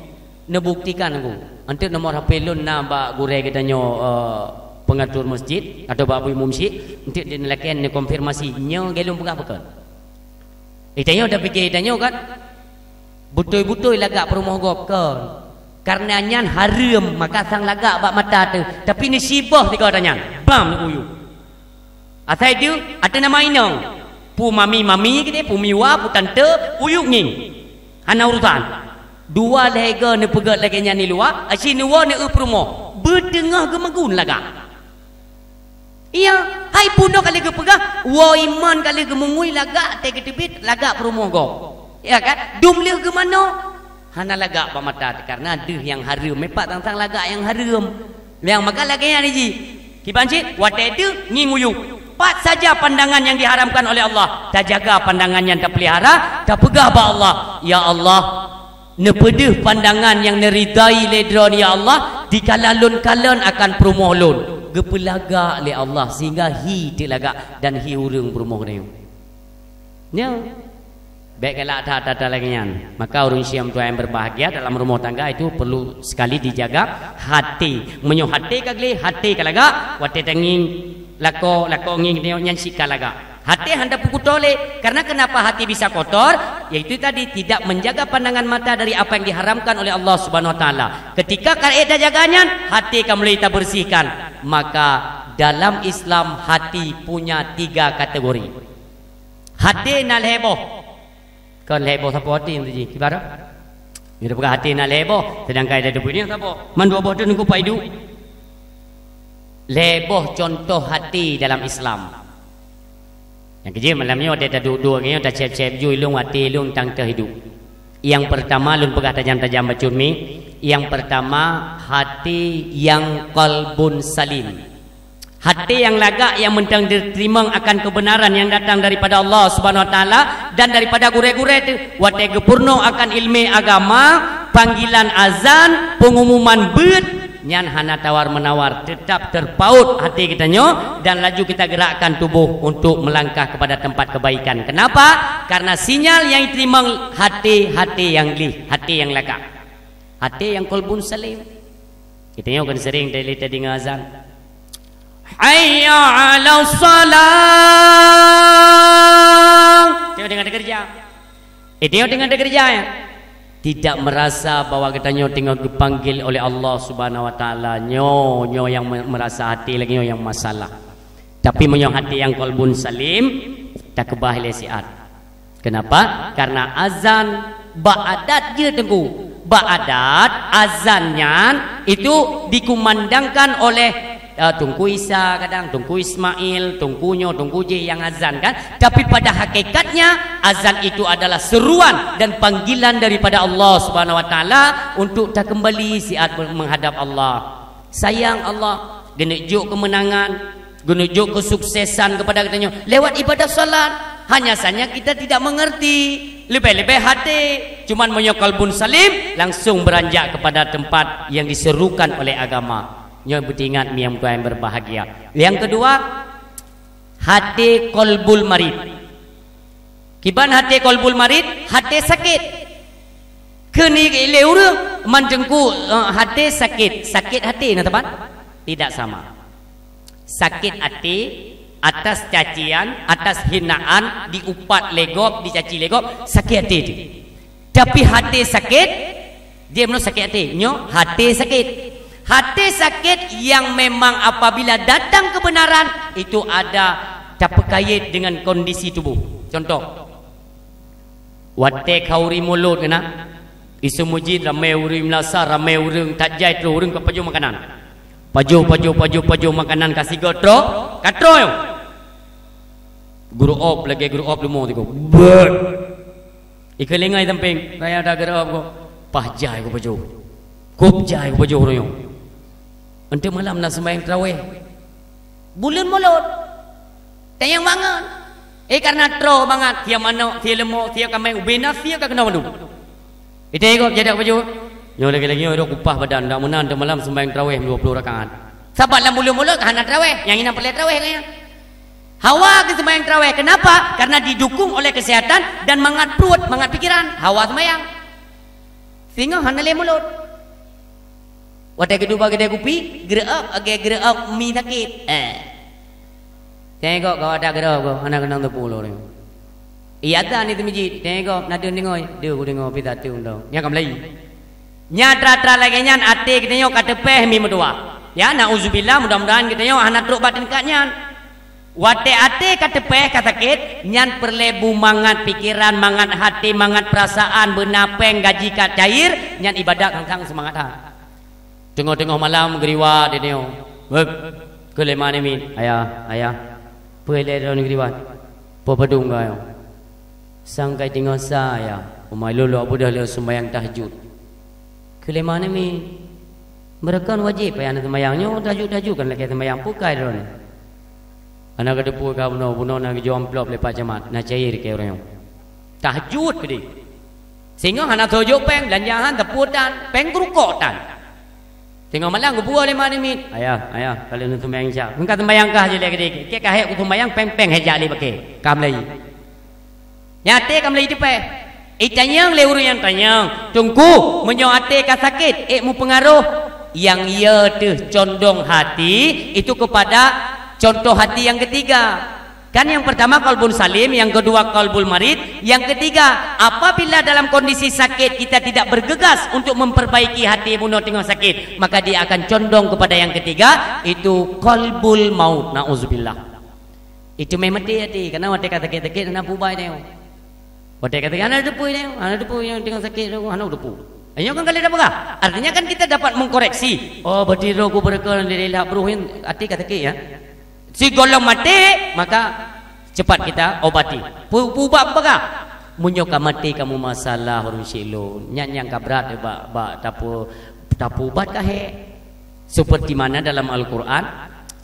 Neubuktikan ku. Anteuk nomor H P lôn na bak gurée geutanyoe, eh, pengatur masjid atau bak imum masjid, untuk dilakée neukonfirmasi nyoe lagée lôn peugah bukan. Itanyoe tapike itanyoe kan, beutôi-beutôi lagak peurumoh gob kon. Karena nyan hareuem, maka sang lagak bak mata teuh. Tapi neusiboh sigoe tanyan, bam neuyue. Asai deuh, ateueh nama inong. Pu mami-mami geude, pu miwa, pu tante, uyuek ngieng. Hana urusan. Dua lhée goe neupeugét lagée nyan di luwa, aci neuwoe neueu peurumoh. Beuteungoh geumeugun lagak. Iya, hai bunoe ka lheueh geupeugah, woe iman ka lheueh geumeungui lagak teuh geuteubiet, lagak peurumoh gob. Ya kan? Dum lheueh geumanoe, hana lagak bak mata teuh, karena deuh nyang hareuem, meupat tang-tang lagak nyang hareuem. Nyang maka lagée nyan jih. Kiban cit, watée deuh ngieng uyuek. Pat saja pandangan yang diharamkan oleh Allah, tajaga pandangan nyan, tapeulihara, tapeugah bak Allah, "Ya Allah, neupeudeuh pandangan nyang neuridai lé Droe, ya Allah, dikala lôn kalon akan peurumoh lôn." Geupeulagak lé Allah sehingga hi teuk lagak dan hi ureuëng peurumoh geutanyoe. Nyoe. Bék galak that ata lagée nyan. Maka ureuëng syiek tuan yang berbahagia, dalam rumah tangga itu perlu sekali dijaga hati. Meunyoe hati ka gleh, hati ka lagak, watée tangieng lakoe, lakoe ngieng nyoe nyan cit ka lagak. Hati hana peukuto lé. Karena kenapa hati bisa kotor? Yaitu tadi tidak menjaga pandangan mata dari apa yang diharamkan oleh Allah Subhanahu Wa Taala. Ketika ka ék tajaga nyan, hati ka mulai tabersihkan. Maka dalam Islam hati punya tiga kategori. Hati na lhée boh. Kon lhée boh sapo hati tu jih, kiban? Nyoe peugah hati na lhée boh, sedangkan ada debu ni sapo? Man dua boh tu nunggu paidu. Lhée boh contoh hati dalam Islam. Nyang keujeuet malam nyoe watée taduek-duek nyoe tacép-cép ju ilong hati ilong tang teuh hidup. Yang pertama lôn peugah tajam-tajam bacut mi. Yang pertama hati yang qalbun salim. Hati yang lagak yang mantong teurimong akan kebenaran yang datang daripada Allah Subhanahu Wa Taala dan daripada gurée-gurée teuh, watée geupeurunoe akan ilmu agama, panggilan azan, pengumuman beuet, nyan hana tawar-menawar, tetap terpaut hati geutanyoe dan laju kita gerakkan tubuh untuk melangkah kepada tempat kebaikan. Kenapa? Karena sinyal yang diterimong hati-hati yang gleh, hati yang lagak. Hati yang qalbun salim. Geutanyoe kan sering tadi tadi ngon azan. Hayya 'alas shalah. Tengok dengan kerja. Eh, tengok dengan kerja ya. Tidak merasa bahwa geutanyoe tengok dipanggil oleh Allah Subhanahu Wa Taala. Nyoe, nyoe yang me- merasa hati lagi nyoe yang masalah. Tapi meunyoe hati yang qalbun salim, takeubah lé siat. Kenapa? Karena azan bak adat je teungku. Bak adat azan nyan itu dikumandangkan oleh uh, Teungku Isa kadang, Teungku Ismail, Teungku nyoe, Teungku jih yang azan kan. Tapi pada hakikatnya azan itu adalah seruan dan panggilan daripada Allah Subhanahu Wa Taala untuk takembali siat menghadap Allah. Sayang Allah, geuneuk jok keumeunangan, geuneuk jok keusuksesan kepada geutanyoe lewat ibadah salat. Hanya saja kita tidak mengerti. Lebih-lebih hati. Cuman meunyoe qalbun salim, langsung beranjak kepada tempat yang diserukan oleh agama. Nyoe beutingat mi nyang tuan berbahagia. Yang kedua, hati qalbul marid. Kiban hati qalbul marid, hati sakit. Keuneuk lé ureuëng man teungku, eh, hati sakit, sakit hati na teman? Tidak sama. Sakit hati atas cacian, atas hinaan, diupat lé gob, dicaci lé gob, sakit hati tu. Tapi hati sakit, dia menurut sakit hati, nyoe hati sakit. Hati sakit yang memang apabila datang kebenaran, itu ada terkait dengan kondisi tubuh. Contoh, watée khauri mulod keunan, isu mujid ramai ureuëng meulasa, ramai ureuëng tajai troh ureuëng ka pajoh makanan. Pajoh, pajoh, pajoh, pajoh makanan ka sigoe troh, ka troh nyoe. Guru op lagée guru op leumo tigo. Bet. Ikeu lingoi samping, raya da guru op ko. Pah jai ku pajoh. Kop jai ku pajoh royong. Enteuk malam na sembahyang tarawih. Buleuen mulod. Tayang bangon. Eh, karena troh bangat, sia manok, sia leumo, sia kamai, ubena sia ka keunoe bandum. Ite gob jadak baju. Nyoe lagi-lagi nyoe kupah badan, dak meunan teumalam sembahyang tarawih dua puluh rakaat. Sabab lam buleuen mulod hana tarawih, nyang inan peureulée tarawih kayang. Hawa keu sembahyang tarawih. Kenapa? Karena didukung oleh kesehatan dan mangat pruet, mangat pikiran. Hawa sembahyang. Sehingga hana lé mulod. Watèe geuduek bak keudè kupi, geureu'op, lagèe geureu'op mi sakét. Eh. Tengok kau ada geureu'op kau, hana keunong teupeu lôn. Iya, ata ni teumijit, tengok, na deuh deungoe, deuh kudeungoe pih tateum dong. Nyan ka meulayi. Nyan tra-tra lagèe nyan até geutanyoe ka teupèh mi meutuwah. Ya, nauzubillah, mudah-mudahan geutanyoe hana trok bak tingkat nyan. Watèe até ka teupèh, ka sakét, nyan peureulèe bu mangat pikeran, mangat haté, mangat peurasaan, beuna pèng, gaji ka cair, nyan ibadat khang-khang seumangat that. Teungoh-teungoh malam geuriwat di nyoe. Weup, keu lé ma namiet. Ayah, ayah. Peue lé droeneuh geuriwat? Po padum ka nyoe? Sang ka teungoh sa, ayah. Umai lôn lôn beudôh lôn seumayang tahajud. Keu lé ma namiet. Meureukan wajéb payah na seumayang nyoe, tahajud-tahajud kan lakèe seumayang, peue kai droeneuh. Hana ka teupeu ka bunoe, bunoe na geujok amplop lé Pak Camat, na cair keu ureueng nyoe. Tahajud keudéh. Singoh hana soe jok pèng, beulanja han, teupeu tan, pèng keurukok tan. Singoh malam geubuet lé ma namiet. Ayah, ayah, ka lheueh neuseumayang Isya. Engka seumayang kah jih lé keudéh. Keu ka hék kuseumayang, pèng-pèng hék jak lé bakée. Ka meulayi. Nyan até ka meulayi teupèh. Itanyong lé ureueng nyang tanyong, "Teungku, meunyoe até ka sakét, ék meupeungaroh?" Nyang ye teuh condong hati, itu kepada contoh hati yang ketiga. Kan yang pertama qalbun salim, yang kedua qalbul marid, yang ketiga, apabila dalam kondisi sakit kita tidak bergegas untuk memperbaiki hati bunoe teungoh sakit, maka dia akan condong kepada yang ketiga, itu qalbul maut. Nauzubillah. Itu mé maté até, karena watèe ka sakét-sakét hana peuubat nyoe. Watèe ka sakét hana teupeu nyoe, hana teupeu nyoe teungoh sakét nyoe, hana teupeu. Nyoe kan ka lheueh tapeugah. Artinya kan kita dapat mengkoreksi. Oh, berarti roh ku beureuka dari lhak broh nyan até ka sakét ya. Sigohlom maté, maka cepat kita obati. Pu-, peuubat peugah. Meunyoe ka maté kamoe masalah ureueng syik lôn, nyan nyang ka brat bak, bak tapu-, tapuubat ka hék. Seperti mana dalam Al-Quran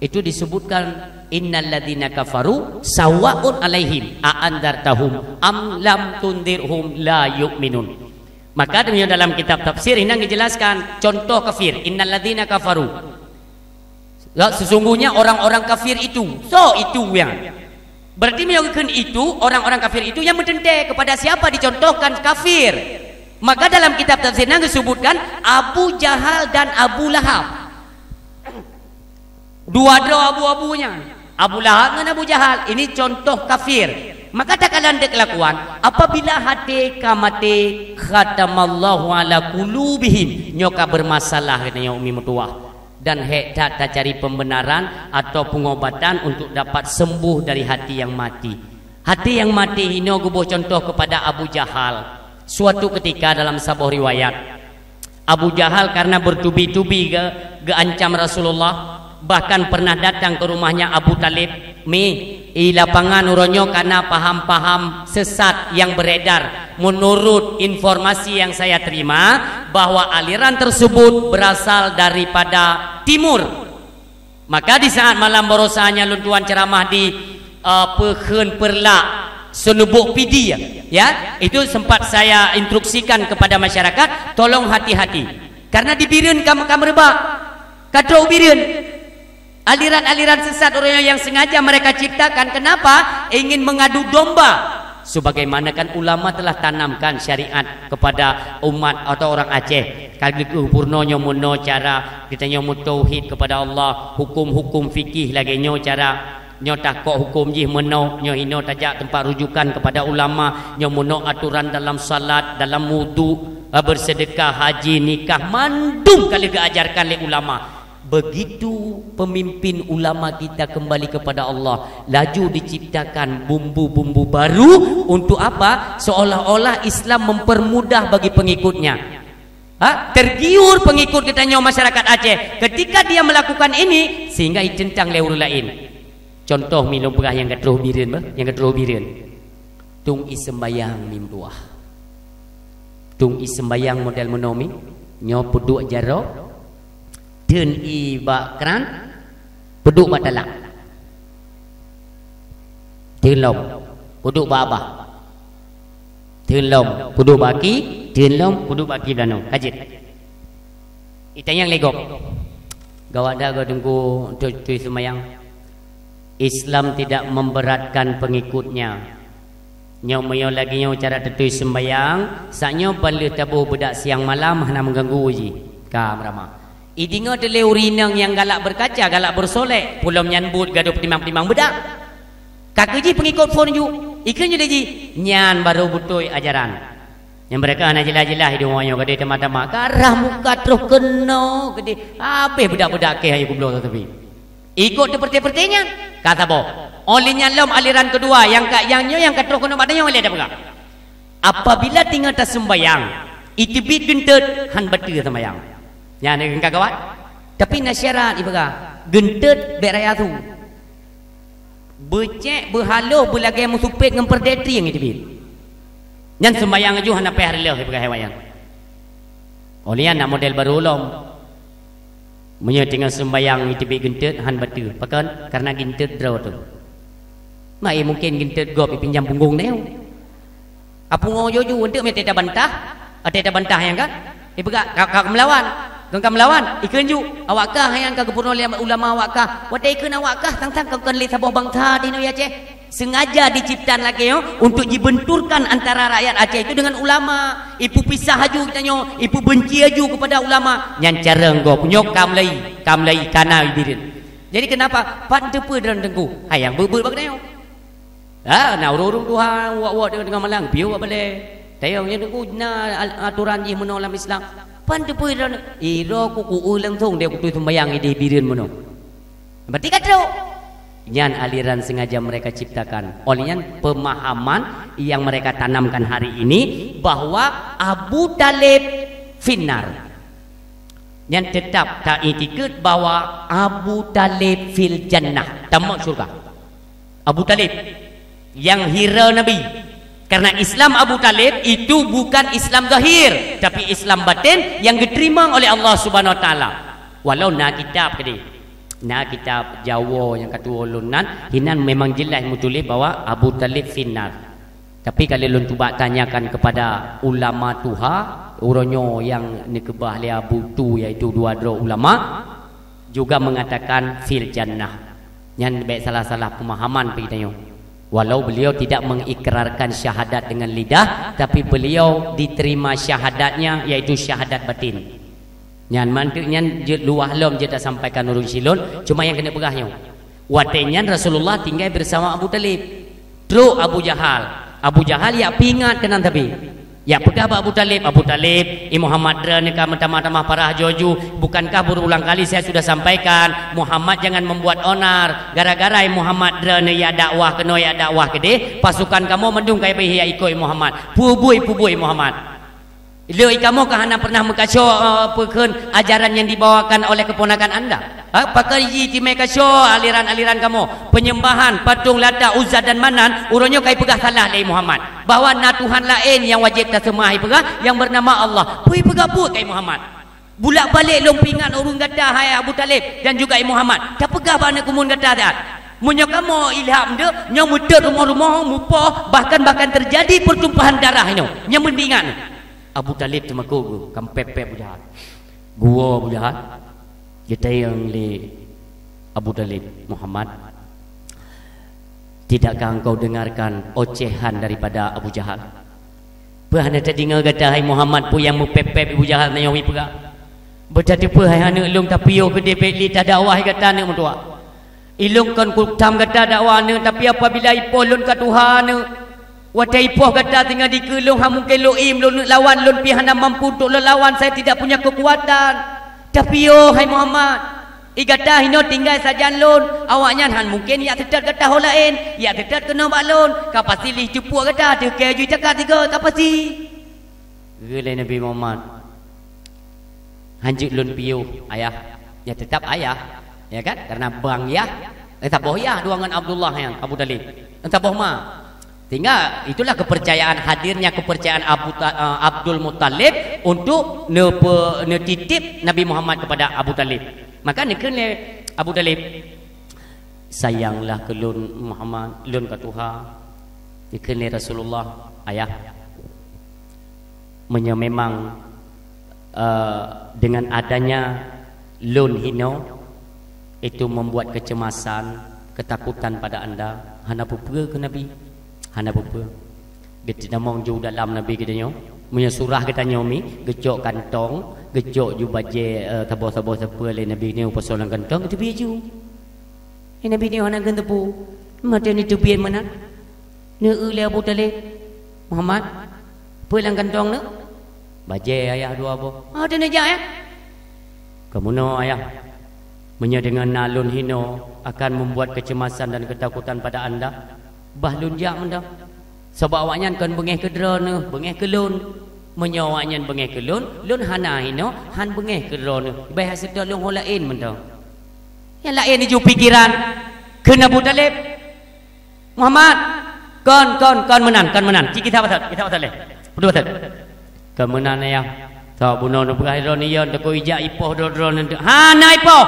itu disebutkan, "Innal ladzina kafaru sawaun alaihim a anzartahum am lam tunzirhum la yu'minun." Maka demikian dalam kitab tafsir ini dijelaskan contoh kafir, "Innal ladzina kafaru." Ya, sesungguhnya orang-orang kafir itu, so itu yang Berarti meunyoe geukheun itu, orang-orang kafir itu yang meuteuntèe kepada siapa dicontohkan kafir. Maka dalam kitab tafsir nyan geusebutkan Abu Jahal dan Abu Lahab. Dua droe abu-abu nyan. Abu Lahab ngon Abu Jahal. Ini contoh kafir. Maka takalon dek kelakuan, apabila hati ka maté, khatamallahu ala qulubihim. Nyoe ka bermasalah kata nyoe umi meutuah. Dan hék that tacari pembenaran atau pengobatan untuk dapat sembuh dari hati yang mati. Hati yang mati inoe geuboh contoh kepada Abu Jahal. Suatu ketika dalam saboh riwayat, Abu Jahal karena bertubi-tubi ge-, geuancam Rasulullah, bahkan pernah datang ke rumahnya Abu Talib, "Mi, i lapangan uroe nyoe kana paham-paham sesat yang beredar. Menurut informasi yang saya terima, bahwa aliran tersebut berasal daripada timur." Maka di saat malam barosa nyan lôn tuan ceramah di, eh, Peukheun Peurlak, Seunubok Pidie, ya, itu sempat saya instruksikan kepada masyarakat, tolong hati-hati. Karena di Bireuen ka, ka meureubak, ka trok u Bireuen. Aliran-aliran sesat orang yang sengaja mereka ciptakan. Kenapa? Ingin mengadu domba. Sebagaimana kan ulama telah tanamkan syariat kepada umat atau orang Aceh. Ka geukheun purno nyoe meunoe cara, geutanyoe meutauhid kepada Allah, hukum-hukum fikih lagèe nyoe cara, nyoe takok hukum jih meunoe, nyoe hinoe tajak tempat rujukan kepada ulama, nyoe meunoe aturan dalam salat, dalam wudu, bersedekah, haji, nikah, mandum ka lheueh geuajarkan lé ulama. Begitu pemimpin ulama kita kembali kepada Allah, laju diciptakan bumbu-bumbu baru untuk apa? Seolah-olah Islam mempermudah bagi pengikutnya. Ha? Tergiur pengikut geutanyoe masyarakat Aceh ketika dia melakukan ini, sehingga ditentang lé ureueng laén. Contoh mi lôn peugah nyang ka troh Bireuen bah, nyang ka troh Bireuen. Tueng ie seumbayang meutuah. Tueng ie seumbayang model meunoe mi, nyoe peuduek jaroe, theun ie bak kran, peuduek bak talak. Theun lom, peuduek bak abah. Theun lom, peuduek bak aki, theun lom, peuduek bak aki beulanoe. Ka jeuet. Itanyong lé gob. Gawat dak gob teungku tui, tui seumayang. Islam tidak memberatkan pengikutnya. Nyoe meunyoe lagèe nyoe cara teutui seumbayang, saat nyoe ban lheueh taboh beudak siang malam hana meuganggu jih. Ka meuramah. Ideungoe teuh lé ureueng inong nyang galak beukaca, galak beusolek, pulom nyan buet gadôh peutimang-timang beudak. Ka keuh jih peungikot phon ju, ikheun ju lé jih, nyan barô beutôi ajaran. Nyang meureka hana jeulaih-jeulaih ideungoe nyoe gadôh teuma-teuma, ka rhah muka troh keunoe gadôh, habéh beudak-beudak keh ayue keubloe teuteubi. Ikot teupeureuté-peureuté nyan, ka saboh. Óh lheueh nyan lom aliran keudua nyang ka, nyang nyoe nyang ka troh keunoe bak tanyoe lé tapeugah. Apabila teungoh taseumbayang, iteubiet geunteut, han bateue seumbayang. Nyan nyang ka gawat. Tapi na syarat ipeugah, geunteut bèk raya su. Beucék, beuhaloh, beulagèe meusupet ngon peureudèe trieng iteubiet. Nyan seumbayang laju hana payah reuloh ipeugah hewan nyan. Óh lheueh nyan na model barô lom. Meunyoe teungoh seumbayang iteubiet geunteut, han bateue. Pakon? Kareuna geunteut droe teuh. Ma, eh, mungken geunteut gob ipinjam punggong tanyoe. Apungoe juju, eunteuk meuteuk tabantah, watèe tabantah nyan kan? Ipeugah, "Ka, ka meulawan." Kon ka meulawan, ikheun ju, awak kah nyan ka geupeurunoe lé ulama awak kah. Watèe ikheun awak kah, sang-sang kon lé saboh bansa di nyoe Aceh. Sengaja diciptakan lagèe nyoe untuk jibenturkan antara rakyat Aceh itu dengan ulama. Ipeupisah laju geutanyoe, ipeubenci laju kepada ulama. Nyan carông gob, nyoe ka mulai, ka mulai kana bireuen. Jadi kenapa? Pat teupeue droeneuh teungku? Hai nyang beuet-beuet bak geutanyoe. Ha, na ureueng-ureueng tuha wak-wak teungoh malam, piôh bak balèe. Tayong nyan teungku na al-, aturan jih meunoe lam Islam. Pan teupeue droeneuh, "Ih, droe ku kueu langsong deh kutui seumbayang idéh bireuen meunoe." Berarti ka trok. Nyan aliran sengaja mereka ciptakan. Oleh nyan pemahaman yang mereka tanamkan hari ini bahwa Abu Talib finnar. Nyan tetap ta-itikad bahwa Abu Talib fil jannah, tamong syurga. Abu Talib yang hira Nabi. Karena Islam Abu Talib itu bukan Islam zahir, tapi Islam batin yang diterima oleh Allah Subhanahu Wa Taala. Walau na kitab tadi, na kitab Jawa nyang ka tuwoe lôn nan, hinan memang jelas meutuléh bahwa Abu Talib finnar. Tapi kalau lôn cuba tanyakan kepada ulama tuha, uroe nyoe nyang neukeubah lé Abu Tu, yaitu dua droe ulama, juga mengatakan fil jannah. Nyan bèk salah-salah pemahaman bagi tanyoe. Walau beliau tidak mengikrarkan syahadat dengan lidah, tapi beliau diterima syahadatnya, yaitu syahadat batin. Nyan mantöng nyan jeuet luwah lom jeuet tasampaikan ureueng silôn, cuma nyang keuneuk peugah nyoe. Watèe nyan Rasulullah tinggai bersama Abu Talib. Trok Abu Jahal. Abu Jahal jak peuingat keunan tapi. Jak peugah bak Abu Talib, "Abu Talib, i Muhammad droeneuh ka meutamah-tamah parah juju. Bukankah berulang kali saya sudah sampaikan, Muhammad jangan membuat onar. Gara-gara i Muhammad droeneuh jak dakwah keunoe, jak dakwah keudéh, pasukan kamoe mandum ka beuhe jak ikot i Muhammad. Peubuet, peubuet i Muhammad." Lé kamoe ka hana pernah meukaso, eh, peukheun ajaran yang dibawakan oleh keponakan anda. Ha, pakon jih timé kaso aliran-aliran kamoe, penyembahan patung Lata, Uzza dan Manan, uroe nyoe ka ipeugah salah lé Muhammad, bahwa na Tuhan laén nyang wajéb taseumah ipeugah, yang bernama Allah. Peue ipeugah buet keu Muhammad. Bulak-balik lôn peuingat ureueng gata, hai Abu Talib, dan juga i Muhammad. Tapeugah bak aneuk keumuen gata siat. Meunyoe kamoe ilham deuh, nyoe meutot rumoh-rumoh, mupoh, bahkan, bahkan terjadi pertumpahan darah inoe. Nyoe meuingat. Abu Talib teumakot geuh, ka meupép-pép Abu Jahal. Geuwoe Abu Jahal, geutanyong lé Abu Talib, "Muhammad, tidakkah engkau dengarkan ocehan daripada Abu Jahal? Peue hana tadeungoe gata, hai Muhammad, peue nyang meupép-pép Abu Jahal nyoe ipeugah? Beutateupeue hai aneuk lôn, tapiôh keudéh bèk lé tadakwah gata aneuk meutuwah." Ilôn kon kutam gata dakwah aneuk, tapi apabila ipoh lôn ka tuha aneuk, watèe ipoh gata tinggai dikeue lôn, hana mungken lôn im, lôn lawan, lôn pih hana mampu untuk lôn lawan, saya tidak punya kekuatan. Tapi, oh, hai Muhammad, i gata hinoe tinggai sajan lôn, awaknyan hana mungken jak seutôt gata ho laén, jak seutôt keunoe bak lôn, ka pasti lé teupuek gata, teuka ju cakap tiga, ka pasti. Geulée Nabi Muhammad, "Hanjeuet lôn piôh, ayah." Ya, tetap ayah, ya kan? Karena bang yah, eh, saboh yah dua ngon Abdullah nyan, Abu Talib. Saboh ma. Sehingga itulah kepercayaan, hadirnya kepercayaan Abu Ta-, eh, Abdul Muttalib untuk neupe-, neutitip Nabi Muhammad kepada Abu Talib. Maka neukheun lé Abu Talib, "Sayanglah keu lôn Muhammad, lôn ka tuha." Neukheun lé Rasulullah, "Ayah, meunyoe memang, eh, dengan adanya lôn hinoe itu membuat kecemasan, ketakutan pada anda, hana peue-peue keu Nabi, hana peue-peue." Geutamong ju dalam Nabi geutanyoe, meunyoe surah geutanyoe mi, geucok kantong, Geucok ju bajée, eh, saboh-saboh sapeue lé Nabi nyoe, pasoe lam kantong, geuteubiet ju. Eh, Nabi nyoe hana geuteupeue. Maté ni teubiet meunan. Neu-eu lé Abu Thalib, "Muhammad, peue lam kantong neu?" "Bajée, Ayah, dua boh." "Ah, teuneuk jak, eh?" "Kamoe nyoe, Ayah. Meunyoe deungon na lôn hinoe akan membuat kecemasan dan ketakutan pada anda, bah lôn jak mantong. Sabab awaknyan kon beungéh keu droeneuh, beungéh keu lôn. Meunyoe awaknyan beungéh keu lôn, lôn hana hinoe, han beungéh keu droeneuh. Bah seutôt lôn ho laén mantong." Nyang laén ju pikeran kheun Abu Thalib. "Muhammad, kon, kon, kon meunan, kon meunan. Cit kisah pasal, kisah pasal lé. Beutôi pasal. Kon meunan, Ayah. Sabab bunoe neupeugah droeneuh, iya, teuka ijak ipoh droe-droe nyan. Hana ipoh.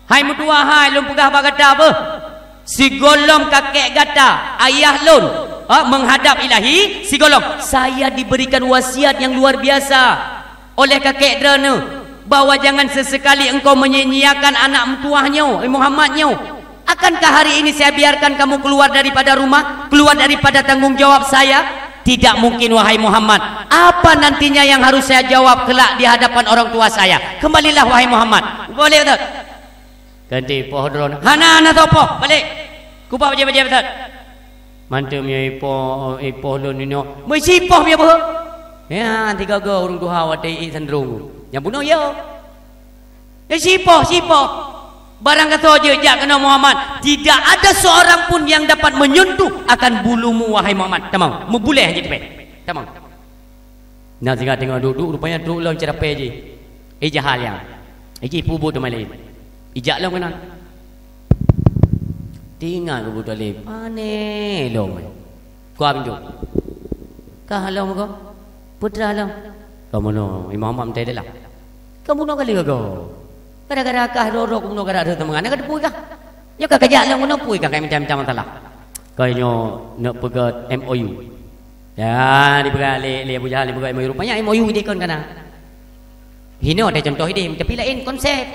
Hai meutuwah hai, lôn peugah bak gata beuh. Sigohlom kakek gata, ayah lôn, ha, menghadap Ilahi, sigohlom saya diberikan wasiat yang luar biasa oleh kakek droeneuh, bahwa jangan sesekali engkau menyia-nyiakan anak meutuwah nyoe, eh, Muhammad nyoe. Akankah hari ini saya biarkan kamu keluar daripada rumah, keluar daripada tanggung jawab saya? Tidak mungkin, wahai Muhammad. Apa nantinya yang harus saya jawab kelak di hadapan orang tua saya? Kembalilah, wahai Muhammad." Boleh tak? Ganti poh droe. "Hana, hana soe poh. Balik. Kubah bajée-bajée beuthat." "Mantong miyueb ipoh, ipoh lôn nyoe." "Meusipoh miyueb beuh." Ya, tiga go ureuëng tuha watée ié sandrong. Nyang bunoe ya. "Ya, sipoh, sipoh. Barang gasoe jeuet jak keunoe Muhammad. Tidak ada seorang pun yang dapat menyentuh akan bulumu, wahai Muhammad." Tamong, meubuléh hana teupée. Tamong. Na singoh teungoh duek-duek, rupanya trok lom ceurapée jih. Eh, Jahal nyan. Eh, jih peubuet teuma laén. Ijak lom keunan. Tinggai keu Abu Thalib. Pané lom. Keu Abdul. Ka lom ko? Putra lom. Kamoe nyoe, Imam Ahmad meutai dalam. Kamoe nyoe kali gaga. Gara-gara kah roro kamoe nyoe gara-gara teuma. Nak ka teupui kah? Nyoe ka kajak lom keunoe pui kah, ka minta-minta masalah. Ka nyoe nak peugah M O U. Ya, dipeugah lé, lé Abu Jahal, dipeugah M O U. Rupanya M O U ideh kon kana. Hinoe ada contoh ideh, tapi lain konsep.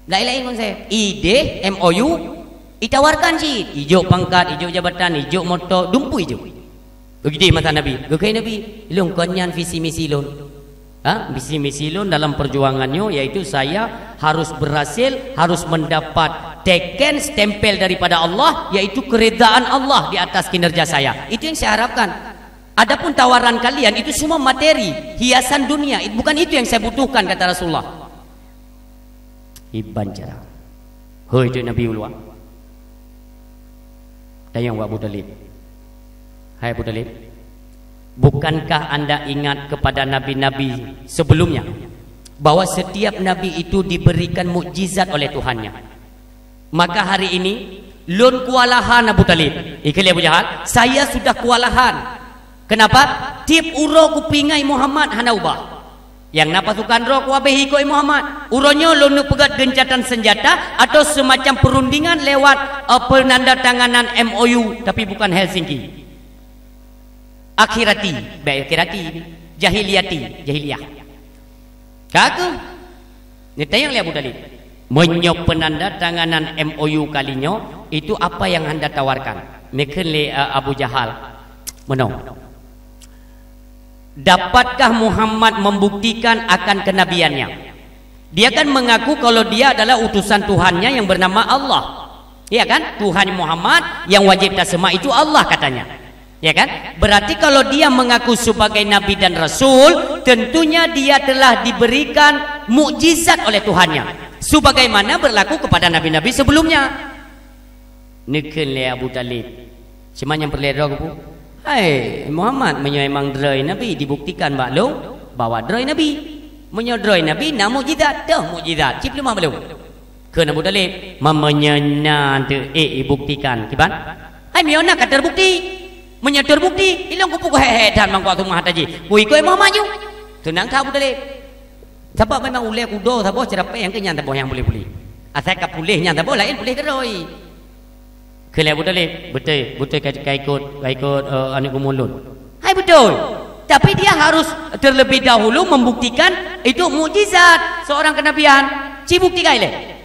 Lain-lain konsep. Ideh M O U, itawarkan cit. Ijok pangkat, ijok jabatan, ijok moto, dumpeue ijok. Begitu masa Nabi. Geukheun Nabi, "Lôn kon nyan visi misi lôn." Ha? Visi misi lôn dalam perjuangan nyoe, yaitu saya harus berhasil, harus mendapat teken stempel daripada Allah, yaitu keridaan Allah di atas kinerja saya. Itu yang saya harapkan. Adapun tawaran kalian itu semua materi, hiasan dunia. It-, bukan itu yang saya butuhkan, kata Rasulullah. Iban cara. Hoi, tu Nabi ulua. Tanyong Abu Talib. Hai Abu Talib, bukankah anda ingat kepada nabi-nabi sebelumnya, bahwa setiap nabi itu diberikan mukjizat oleh Tuhannya? Maka hari ini, lôn kewalahan, Abu Talib. Ikheun lé Abu Jahal, "Saya sudah kewalahan. Kenapa? Tiep uroe kupeuingat Muhammad hana ubah. Nyang na pasukan droe kuhabéh ikot Muhammad. Uroe nyoe lôn neupeugét geuncatan senjata atau semacam perundingan lewat, eh, penandatanganan M O U, tapi bukan Helsinki." Akhirati, baik akhirati, jahiliyati, jahiliyah. Ka keuh, neutanyong lé Abu Talib, "Meunyoe penandatanganan M O U kali nyoe, itu apa yang anda tawarkan?" Neukheun lé, eh, Abu Jahal, "Meunoe. Dapatkah Muhammad membuktikan akan kenabiannya? Dia kan mengaku kalau dia adalah utusan Tuhannya yang bernama Allah. Ya kan? Tuhan Muhammad yang wajib taseumah itu Allah katanya. Ya kan? Berarti kalau dia mengaku sebagai nabi dan rasul, tentunya dia telah diberikan mukjizat oleh Tuhannya, sebagaimana berlaku kepada nabi-nabi sebelumnya." Neukheun lé Abu Talib, "Cuma nyang peureulée droe keupeue? Hai Muhammad, meunyoe emang droe nabi, dibuktikan bak lôn bahwa droe nabi. Meunyoe droe nabi, na mukjizat, toh mukjizat, cit leumah bak lôn." Kheun Abu Talib, "Meunyoe na teuh ék ibuktikan, kiban? Hai meunyoe na ka terbukti. Meunyoe terbukti, ilong kupeugah hék-hék that mangko seumah taji. Kuikot Muhammad ju." Teunang kah Abu Talib. Sabab memang ulée kudo saboh, ceurapée nyang keu nyan saboh nyang puléh-puléh. Asai ka puléh nyan saboh, laén puléh keudroe. Kheun lé Abu Talib, "Beutôi, beutôi ka, ka ikot, ka ikot, eh, aneuk geuh lôn." Hai beutôi. Tapi dia harus terlebih dahulu membuktikan itu mukjizat seorang kenabian. Ci buktikan ilée.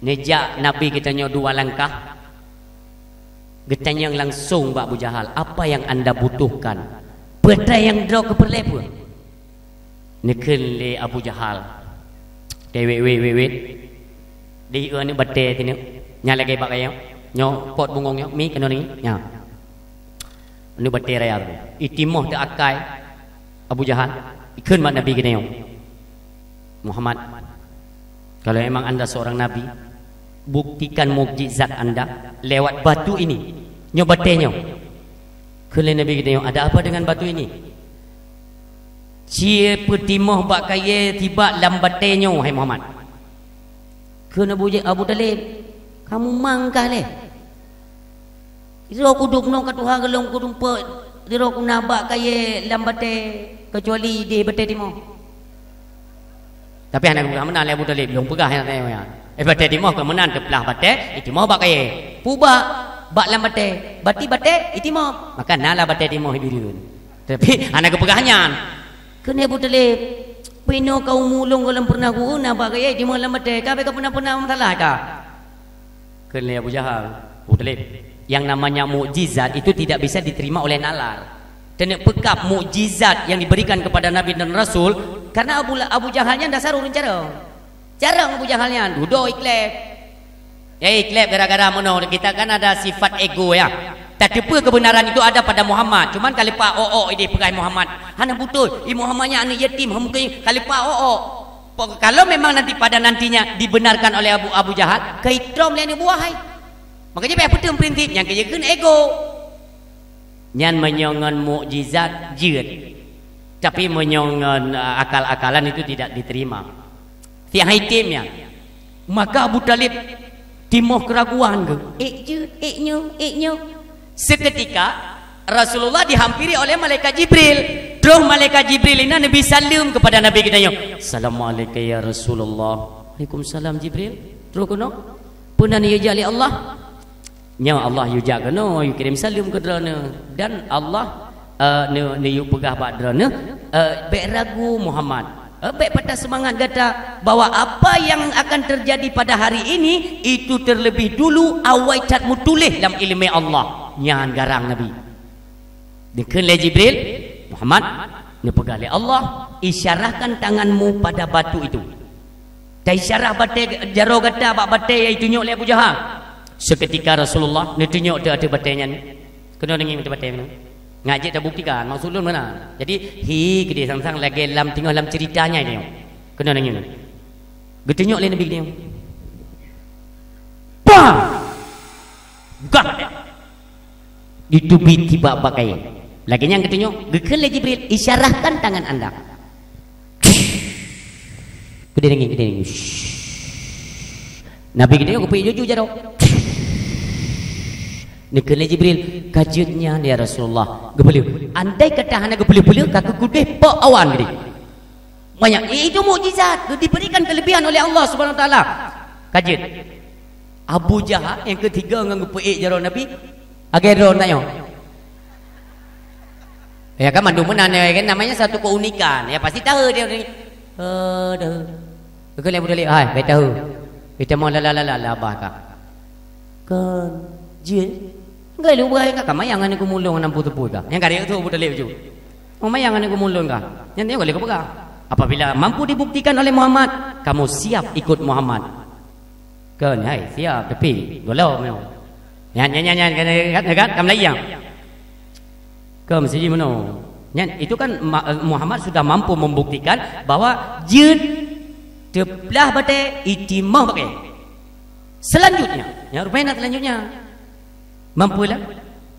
Neujak Nabi geutanyoe dua langkah. Geutanyong langsong bak Abu Jahal, "Apa yang anda butuhkan? Peue nyang droe keupeureulee peue?" Neukheun lé Abu Jahal. Teuwét-wét-wét-wét. Di aneuk batée keuneuk. Nyang lagée bak kayée. Nyoe pot bungong nyoe, mi keunoe ni. Nya. Aneuk batée raya tu. Itimoh teuakai Abu Jahal. Ikheun bak Nabi keunoe. Muhammad, kalau memang anda seorang nabi, buktikan mukjizat anda lewat batu ini. Nyoe batée nyoe. Kheun lé Nabi geutanyoe, "Ada apa dengan batu ini?" "Ci peutimoh bak kayée tibak lam batée nyoe, hai Muhammad." Kheun Abu, Abu Thalib, "Kamu mangkah lé? Sidroe kudub noe ka tuha golom kutumpok, sidroe kuna bak kayée lam batée, keucuali ideh batée timoh." Tapi hana geupeugah meunan lé Abu Thalib, lôn peugah nyan teuh nyan. Eh, batée timoh keu meunan teuplah batée, itimoh bak kayée. Pubak, bak lam batée, bati batée, itimoh. Maka na lah batée timoh hibireuen. Tapi hana geupeugah nyan. Kheun lé Abu Thalib, "Pinoe ka umu lôn gohlom pernah geu-eu na bak kayée itimoh lam batée, ka bék ka peuna-peuna masalah ka." Kheun lé Abu Jahal, Abu Thalib, yang namanya mukjizat itu tidak bisa diterima oleh nalar. Keuneuk peukab mukjizat yang diberikan kepada Nabi dan Rasul, karena Abu, Abu Jahal nyan dasar ureuëng carông. Carông Abu Jahal nyan, dudoe ikleb. Ya, ikleb gara-gara meunoe, kita kan ada sifat ego ya. Tateupeue kebenaran itu ada pada Muhammad, cuman ka leupah ôk-ôk ideh peugah Muhammad. Hana beutôi, i Muhammad nyan aneuk yatim, hana mungken ka leupah ôk-ôk. Pe-, kalau memang nanti pada nantinya dibenarkan oleh Abu, Abu Jahal, keu itrôm lé aneuk buah hai. Makanya payah peuteung prinsip nyang keu jikheun ego. Nyan meunyoe ngon mukjizat jeuet. Tapi meunyoe ngon, eh, akal-akalan itu tidak diterima. Siah item nyan. Maka Abu Thalib timoh keraguan geuh. Ék jeuet, ék nyoe, ék nyoe. Seketika Rasulullah dihampiri oleh malaikat Jibril. Troh malaikat Jibril inan Nabi saleuem kepada Nabi geutanyoe. "Assalamualaikum ya Rasulullah." "Waalaikumsalam Jibril." "Troh keunoe? Peue na neuyue jak lé Allah?" "Nyoe Allah yue jak keunoe, yue kirém saleuem keu droeneuh. Dan Allah, eh, neu-, neuyue peugah bak droeneuh, eh, bék ragu Muhammad. Eh, bék patah seumangat gata bahwa apa yang akan terjadi pada hari ini itu terlebih dulu awai that meutuléh lam iéleumé Allah." Nyan garang Nabi. Dikheun lé Jibril, "Muhammad, neupeugah lé Allah, isyarahkan tanganmu pada batu itu." Taisyarah batée jaroe gata bak batée nyang itunyok lé Abu Jahal. Seketika Rasulullah neutunyok teuh ateueh batée nyan. Keunoe deungieng ateueh batée nyan. Ngajak tabuktikan maksud lôn meunan. Jadi, hi keudeh sang-sang lagée lam teungoh lam ceurita nyan deungieng. Keunoe deungieng. Geutunyok lé Nabi deungieng. Pah! Buka batée. Ditubi tibak bak kayée. Lagée nyan geutunyok, geukheun lé Jibril, "Isyarahkan tangan anda." Keudeh deungieng, keudeh deungieng. Nabi geutunyok geupeuék juju jaroe. Neukheun lé Jibril, "Ka jeuet nyan, ya Rasulullah." Geupeuleueh. Andai kata hana geupeuleueh-peuleueh, ka keukeudeh pok awan geude. Banyak, itu mukjizat, diberikan kelebihan oleh Allah Subhanahu Wa Taala. Ka jeuet. Abu Jahal nyang keutiga ngon geupeuék jaroe Nabi, lagée droe tanyoe. Ya kan, mandum meunan, ya kan, namanya satu keunikan. Ya, pasti tahu dia ni. Eh, dah. Keu lé budali, "Hai, bék tahu. Kita mau lala-lala labah ka." Kan, jeuet. Enggak lu bukai ka, ka mayang aneuk keumulông nam putui-putui ka. Nyang ka dia tu budali ju. Oh, mayang aneuk keumulông ka. Nyang dia boleh ka peugah. Apabila mampu dibuktikan oleh Muhammad, kamu siap ikut Muhammad. Kan, hai, siap, tapi golom nyoe. Nyan, nyan, nyan, nyan, kan, kan, kan, kam lagi nyang. Ke mesti meunoe. Nyan, itu kan ma-, Muhammad sudah mampu membuktikan bahwa jeuet teuplah batée, itimah batée. Selanjutnya, nyang rupanya nak selanjutnya. Mampu lah.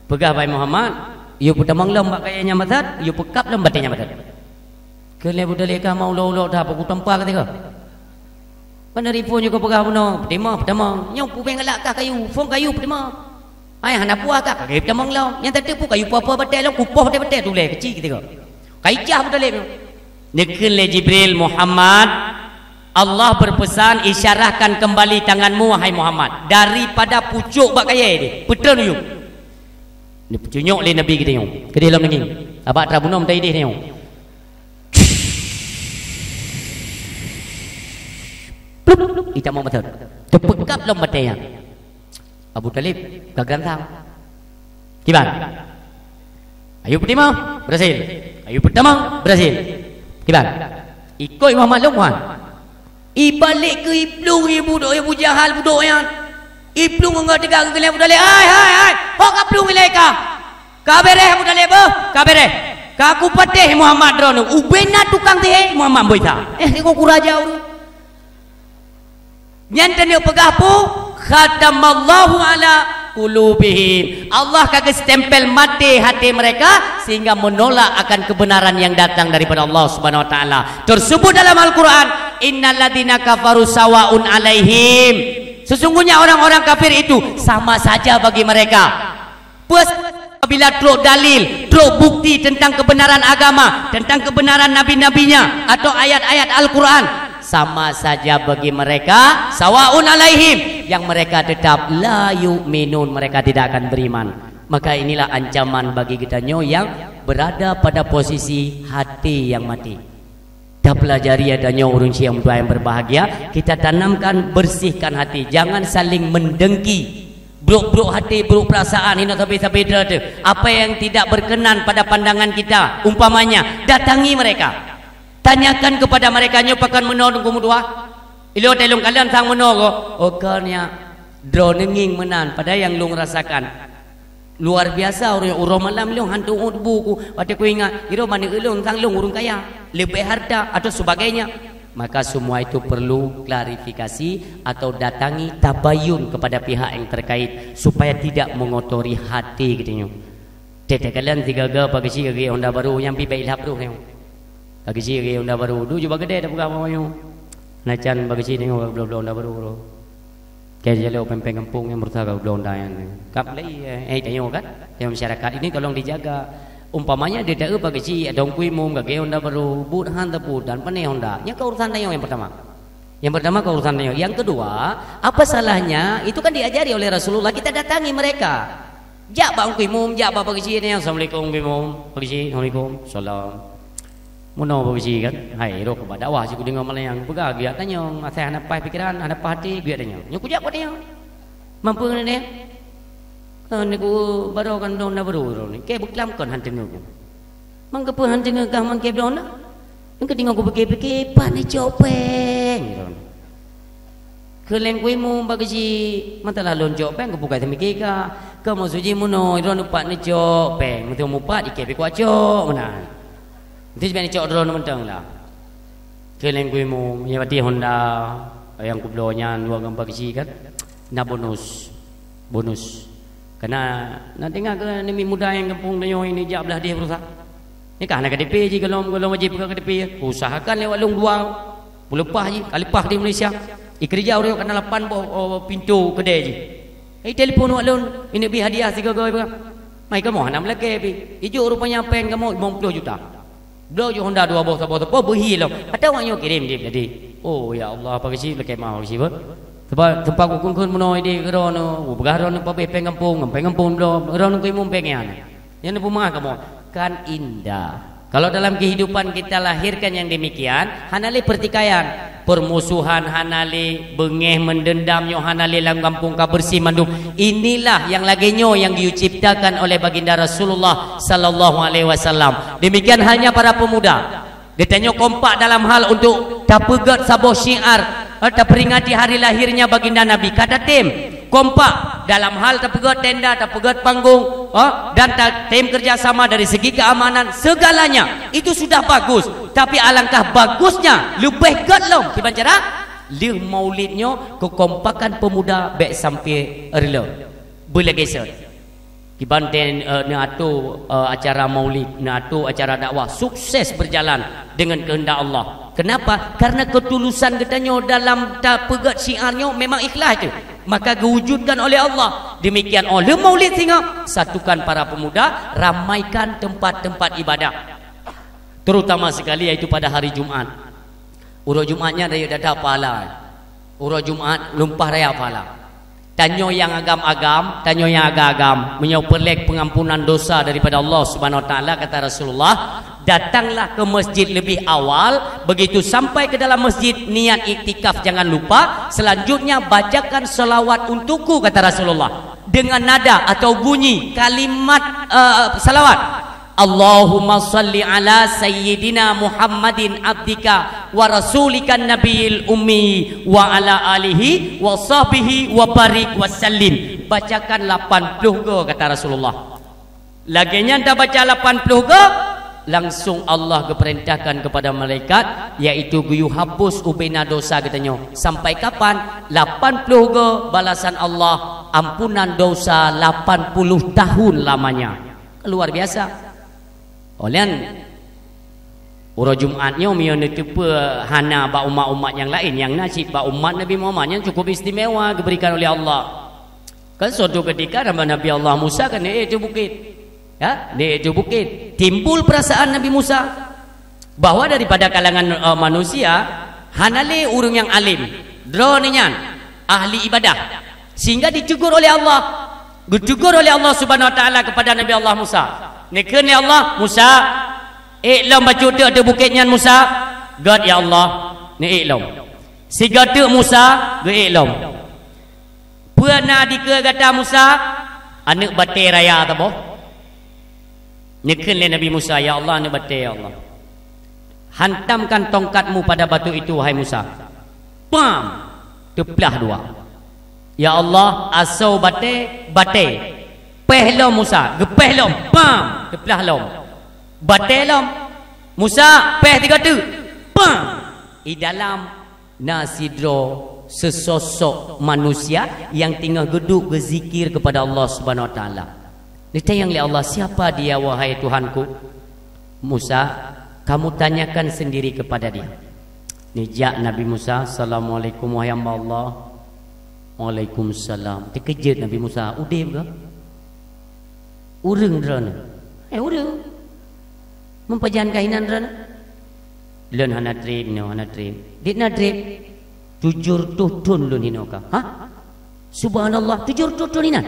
Peugah bak Muhammad, "Yue peutamong lom bak kayée nyang basat, yue peukab lom batée nyang basat." Keu lé budali ka mau ulo-ulo dah, peue tampa keudeh. Ban ripu nyoe ka peugah bunoe, peutimah, peutamong. Nyoe pubeng galak kah kayu, phon kayu peutimah. Hai hana puah kah, ka kayu peutamong lom. Nyang tateupeue kayu puah-puah batée lom, kupoh batée-batée tulée keuci keudeh. Kai cah Abu Thalib nyoe. Neukheun lé Jibril, "Muhammad, Allah berpesan, isyarahkan kembali tanganmu, wahai Muhammad, daripada pucôk bak kayée deh, peutreun yue." Neupeutunyok lé Nabi geutanyoe. Keudeh lom deungieng. Abak atra bunoe meutai deh tanyoe. Plup, plup, itamong basat. Teupeukab lom batée nyan. Abu Thalib ka geugansang. Kiban. Kayu peutimah, berhasil. Kayu peutamong, berhasil. Kiban. Ikot Imam Maklum, wan. Ibalek keu iplueng ibu, Abu Jahal budok nyan. Iplueng ngon teuga keu geuléh budok lé, "Hai, hai, hai, ho kaplueng ilée ka? Ka béréh budok lé beuh, ka béréh. Ka kupatéh Muhammad droeneuh. Ubena tukang sihé Muhammad boh Isa." Eh, tengok kuraja ureuëng. Nyan teuneuk peugah peue? Khatamallahu ala qulubihim. Allah ka geustempel maté hati mereka sehingga menolak akan kebenaran yang datang daripada Allah Subhanahu wa taala. Tersebut dalam Al-Quran, "Innalladzina kafaru sawaun alaihim." Sesungguhnya orang-orang kafir itu sama saja bagi mereka. Peue apabila trok dalil, trok bukti tentang kebenaran agama, tentang kebenaran nabi-nabinya atau ayat-ayat Al-Quran, sama saja bagi mereka, sawaun alaihim, yang mereka tetap la yu'minun, mereka tidak akan beriman. Maka inilah ancaman bagi kita nyoe yang berada pada posisi hati yang mati. Tapelajari adoe nyoe ureuëng syiek meutuah yang berbahagia, kita tanamkan, bersihkan hati, jangan saling mendengki. Brok-brok hati, brok perasaan, hina sabe-sabe droe teuh. Apa yang tidak berkenan pada pandangan kita, umpamanya, datangi mereka. Tanyakan kepada mereka, "Nyoe pakon meunoe Teungku meutuah?" Ilôn teuh lôn kalon sang meunoe ko. Oh, kon nyan droeneuh ngieng meunan, padahai nyang lôn rasakan. Luar biasa, uroe, uroe malam lôn han teuôt bu ku, watée kuingat, sidroe bandum ulôn sang lôn ureuëng kaya, leubeh harta atau sebagainya. Maka semua itu perlu klarifikasi atau datangi tabayun kepada pihak yang terkait supaya tidak mengotori hati geutanyoe. Teuh takalon sigaga Pak Geuchik geugét honda barô nyang pih bèk ilhab roh nyoe. Pak Geuchik geugét honda barô, duek jubah keudè tapeugah bak nyoe. Hana can Pak Geuchik nyoe bloe-bloe honda barô. Keu jalok péng-péng gampông nyang berusaha ka bloe honda nyan. Kap lé, eh, eh, tanyoe kan? Tanyoe masyarakat ini tolong dijaga. Umpamanya di taeu Pak Geuchik, ada Teungku Imum, geugét honda barô, buet han tapeubuet dan pané honda. Nyan ka urusan tanyoe nyang pertama. Yang pertama ka urusan tanyoe. Yang kedua, apa salahnya? Itu kan diajari oleh Rasulullah, kita datangi mereka. Jak bak Teungku Imum, jak bak Pak Geuchik, tanyoe, "Assalamualaikum Teungku Imum." "Pak Geuchik, assalamualaikum." "Meunoe Pak Geuchik kan?" "Hai, roh keu bak dakwah cit kudeungoe malam nyan." Peugah geujak tanyoe, asai hana paih pikeran, hana paih hati, geujak tanyoe. Nyoe kujak bak tanyoe. Mampu nyoe nyoe? Kon neuk barô kan dong na barô droeneuh. Kèe beuklam kon han teungeut. Mang keupeue han teungeut kah mang kèe bloe na? Nyang keudeungoe kupike-pike, pat neucok péng droeneuh. Keu lé Teungku Imum Pak Geuchik, mantong lôn cok péng, keupeue ka teumike kah? Keu maksud jih meunoe, droeneuh pat neucok péng, meuteumé pat ikèe pih kucok meunan. Nyoe sibèk neucok droeneuh mantong lah. Keu lé Teungku Imum, nyang bati honda nyang kubloe nyan dua ngon Pak Geuchik kan, na bonus. Bonus. Kana na deungoe keu aneuk miet muda nyang gampông tanyoe ini jak blah deh berusaha. Nyoe ka hana K T P jih, golom, golom wajéb peugah K T P. Usahakan lewat lôn dua, beuleupah jih, ka leupah di Malaysia. Ikeureuja ureueng kana lapan boh, oh, pintoe keudè jih. Itelepon wak lôn, ineuk bri hadiah sigoe-goe peugah. Mai kamoe hana meulakèe pih. Ijok rupanya péng kamoe limong ploh juta. Bloe ju honda dua boh, saboh, saboh, beuhi lom. Ata awak nyoe kirém jih jadi. Oh, ya Allah, Pak Geuchik, lakèe meu'ah Pak Geuchik, beuh. Teumpat, teumpat kukun-kun meunoe idéh keu droeneuh, peugah droeneuh pabéh péng gampông, ngon péng gampông bloe, droeneuh keu imum péng nyan. Nyan peumeu'ah kamoe. Kan indah. Kalau dalam kehidupan kita lahirkan yang demikian, hana lé pertikaian. Permusuhan hana lé, beungéh meudendam nyoe hana lé, lam gampông ka beureuséh mandum. Inilah nyang lagèe nyoe nyang geuciptakan oleh Baginda Rasulullah sallallahu alaihi wasallam. Demikian halnya para pemuda. Geutanyoe kompak dalam hal untuk tapeugèt saboh syiar, eh, taperingati hari lahirnya Baginda Nabi. Ka tatem kompak dalam hal tapeugèt tenda, tapeugèt panggong, eh, dan tatem kerjasama dari segi keamanan, segalanya itu sudah bagus. Tapi alangkah bagusnya, leubeh gèt lom. Kiban cara? Lheueh maulid nyoe, keukompakan pemuda bèk sampai reuloh. Beulagèe sot. Kiban teuh, eh, neuato, eh, acara maulid, neuato acara dakwah, sukses berjalan dengan kehendak Allah. Kenapa? Karena ketulusan geutanyoe dalam tapeugèt syiar nyoe memang ikhlas teuh. Maka geuwujudkan oleh Allah. Demikian 'oh lheueh maulid singoh, satukan para pemuda, ramaikan tempat-tempat ibadah. Terutama sekali yaitu pada hari Jumat. Uroe Jumat nyan rayeuk that-that pahala. Uroe Jumat lumpah raya pahala. Tanyoe nyang agam-agam, tanyoe nyang agam-agam, meunyoe peureulèe pengampunan dosa daripada Allah Subhanahu wa Taala, kata Rasulullah, datanglah ke masjid lebih awal, begitu sampai ke dalam masjid, niat iktikaf jangan lupa, selanjutnya bacakan salawat untukku, kata Rasulullah, dengan nada atau bunyi kalimat, eh, salawat. Allahumma shalli ala sayyidina Muhammadin abdika wa rasulika nabiyil ummi wa ala alihi wa sahbihi wa barik wa sallim. Bacakan lapan puluh go, kata Rasulullah. Lagée nyan tabaca lapan puluh go, langsung Allah geupeurintahkan kepada malaikat, yaitu geuyue hapus ubena dosa geutanyoe. Sampai kapan? Lapan puluh go balasan Allah, ampunan dosa lapan puluh tahun lamanya. Luar biasa. Oleh nyan, uroe Jumat nyoe meunyoe neuteupeue hana bak umat-umat nyang laén, nyang na cit bak umat Nabi Muhammad nyang cukup istimewa geuberikan oleh Allah. Kan suatu ketika Nabi Allah Musa kan naik itu bukit. Ya, naik itu bukit. Timbul perasaan Nabi Musa bahwa daripada kalangan, eh, manusia hana lé ureuëng nyang alim. Droeneuh nyan ahli ibadah. Sehingga ditegur oleh Allah. Ditegur oleh Allah Subhanahu Wa Taala kepada Nabi Allah Musa. Neukheun lé Allah, "Musa, ék lom bacut teuk ateueh bukét nyan, Musa." "Gét, ya Allah." Neuék lom. Sigoe teuk Musa geuék lom. "Peue na dikeue gata, Musa?" "Aneuëk batée raya saboh." Neukheun lé Nabi Musa, "Ya Allah, aneuëk batée, ya Allah." "Hantamkan tongkat-Mu pada batu itu, wahai Musa." Pam! Teuplah dua. "Ya Allah, asoe batée, batée." "Péh lom, Musa." Geupéh lom. Pam! Teuplah lom. "Batée lom." "Musa, péh sigoe teuk." Pam! Di dalam na sidroe seusosok manusia nyang teungoh geuduek geuzikir kepada Allah Subhanahu Wa Taala. Neutanyong lé Allah, "Siapa dia, wahai Tuhanku?" "Musa, kamu tanyakan sendiri kepada dia." Neujak Nabi Musa, "Assalamualaikum, wahai hamba Allah." "Waalaikumsalam." Teukeujot Nabi Musa, "Udeb kah? Ureuëng droeneuh?" "Eh, ureuëng." "Meupajan kah inan droeneuh?" "Lôn hana treb inoe, hana treb." "Diek na treb?" "Tujoh reutôh thon lôn inoe ka." "Hah? Subhanallah, tujoh reutôh thon inan?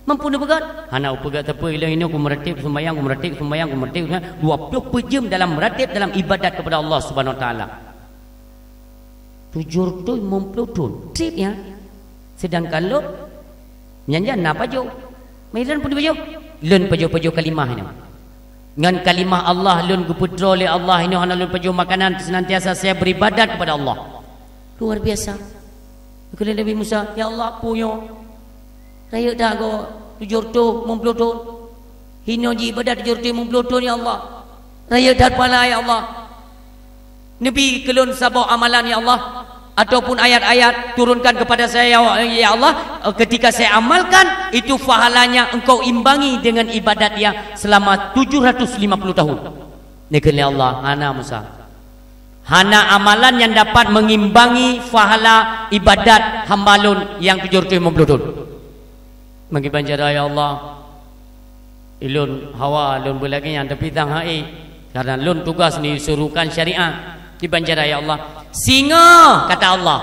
Mampu neupeugét?" "Hana kupeugét sapeue, ilôn inoe kumeuratéb sumbayang, kumeuratéb sumbayang, kumeuratéb sumbayang, dua ploh peuet jeuem dalam meuratéb, dalam ibadat kepada Allah Subhanahu Wa Taala." "Tujoh reutôh limong ploh thon treb nyan, seudangkan lôn nyan jan na pajoh." "Meunan pun pajoh?" "Lôn pajoh-pajoh kalimah nyoe. Ngon kalimah Allah lôn geupeutroe lé Allah, inoe hana lôn pajoh makanan, seunantiasa saya beribadat kepada Allah." Luar biasa. Kheun lé Nabi Musa, "Ya Allah, peue nyoe? Rayeuk that goe tujoh reutôh limong ploh thon. Hinoe jiibadat tujoh reutôh limong ploh thon, ya Allah. Rayeuk that pahala, ya Allah. Neubi keu lôn saboh amalan, ya Allah, ataupun ayat-ayat turunkan kepada saya, ya, ya Allah. Ketika saya amalkan, itu pahalanya Engkau imbangi dengan ibadat yang selama tujuh ratus lima puluh tahun." Neukheun lé Allah, "Hana, Musa. Hana amalan nyang dapat mengimbangi pahala ibadat hamba lôn nyang tujoh reutôh limong ploh thon." Meukiban cara, ya Allah, ilôn hawa lôn beulagée nyan, tapi sang hai, karena lôn tugas neusuruhkan syariat. Kiban cara, ya Allah. Singoh, kata Allah,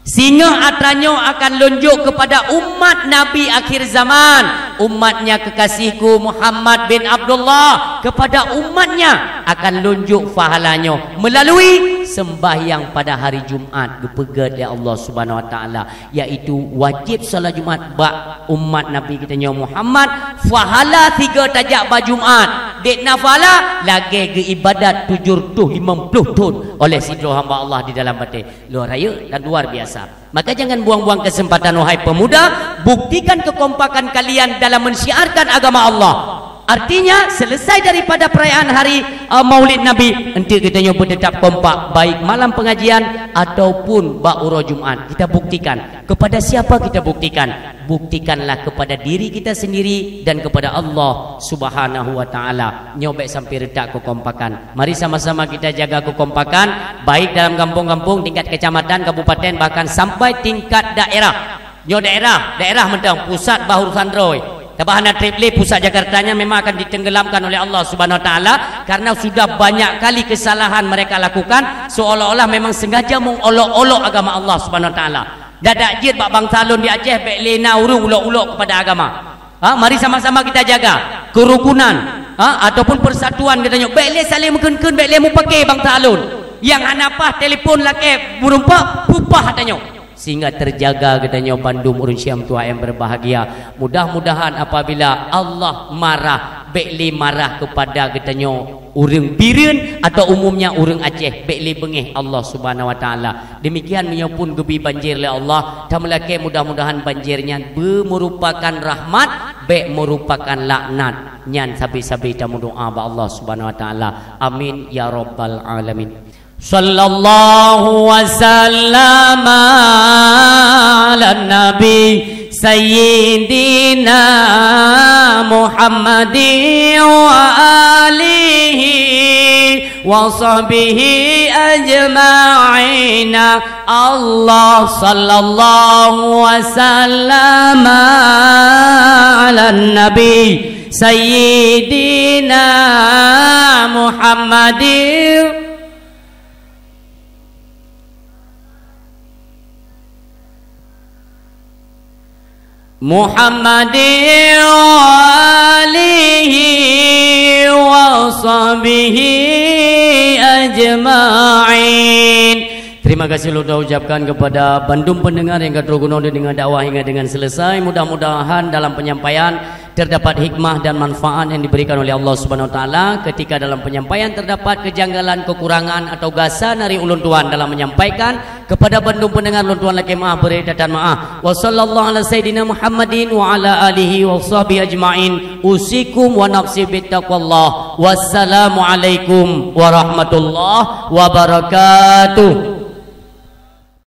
singoh atra nyoe akan lôn jok kepada umat Nabi akhir zaman, umatnya kekasihku Muhammad bin Abdullah. Kepada umatnya akan lôn jok pahala nyoe melalui sembahyang pada hari Jumat, geupeugét lé Allah Subhanahu Wa Taala, yaitu wajib salat Jumat bak umat Nabi geutanyoe Muhammad. Pahala sigoe tajak bak Jumat, diek na pahala lagée geuibadat tujoh reutôh limong ploh thon oleh sidroe hamba Allah di dalam batée. Luar rayeuk dan luar biasa. Maka jangan buang-buang kesempatan, wahai pemuda, buktikan kekompakan kalian dalam mensyiarkan agama Allah. Artinya, selesai daripada perayaan hari, eh, Maulid Nabi, enteuk geutanyoe beuteutap kompak, baik malam pengajian ataupun bak uroe Jumat. Kita buktikan. Kepada siapa kita buktikan? Buktikanlah kepada diri kita sendiri dan kepada Allah Subhanahu wa Taala. Nyoe bék sampai retak kekompakan. Mari sama-sama kita jaga kekompakan, baik dalam gampông-gampông, tingkat kecamatan, kabupaten, bahkan sampai tingkat daerah. Nyoe daerah, daerah mantong pusat bah urusan droe. Tabah hana treb lé pusat Jakarta nyan memang akan ditenggelamkan oleh Allah Subhanahu Wa Taala karena sudah banyak kali kesalahan mereka lakukan seolah-olah memang sengaja mengolok-olok agama Allah Subhanahu Wa Taala. Dadak jeuet bak bansa lôn di Aceh bék lé na ureuëng ulok-ulok kepada agama. Ha, mari sama-sama kita jaga kerukunan, ha, ataupun persatuan geutanyoe. Bék lé saléng meukeun-keun, bék lé mupake bansa lôn. Nyang hana paih telepon lakée meurumpok, peupah tanyoe. Sehingga terjaga geutanyoe bandum ureuëng Syiah meutuah nyang berbahagia. Mudah-mudahan apabila Allah marah, Bék lé marah keupada geutanyoe ureuëng Bireuen atau umumnya ureuëng Aceh, bék lé beungéh Allah Subhanahu Wa Taala. Demikian meunyoe pun geubi banjir lé Allah, tameulakée mudah-mudahan banjir nyan beu meurupakan rahmat, bék meurupakan laknat. Nyan sabe-sabe tameudoá bak Allah Subhanahu Wa Taala. Amin ya rabbal alamin. Sallallahu wasallam ala nabi sayyidina Muhammadin wa alihi wa sahbihi ajma'ina. Allah sallallahu wasallam ala nabi sayyidina Muhammadin Muhammadin wa alihi wa sahbihi ajma'in. Terima kasih ulôn ucapkan kepada bandum pendengar nyang ka trok keunoe didengar dakwah hingga dengan selesai. Mudah-mudahan dalam penyampaian terdapat hikmah dan manfaat yang diberikan oleh Allah Subhanahu Wa Taala. Ketika dalam penyampaian terdapat kejanggalan, kekurangan atau gasa dari ulôn tuan dalam menyampaikan, kepada bandum pendengar ulôn tuan lakée maaf, bri catatan maaf. Wa sallallahu ala sayyidina Muhammadin wa ala alihi wa sahbihi ajma'in. Usikum wa nafsi bittaqwallah. Wassalamualaikum warahmatullahi wabarakatuh.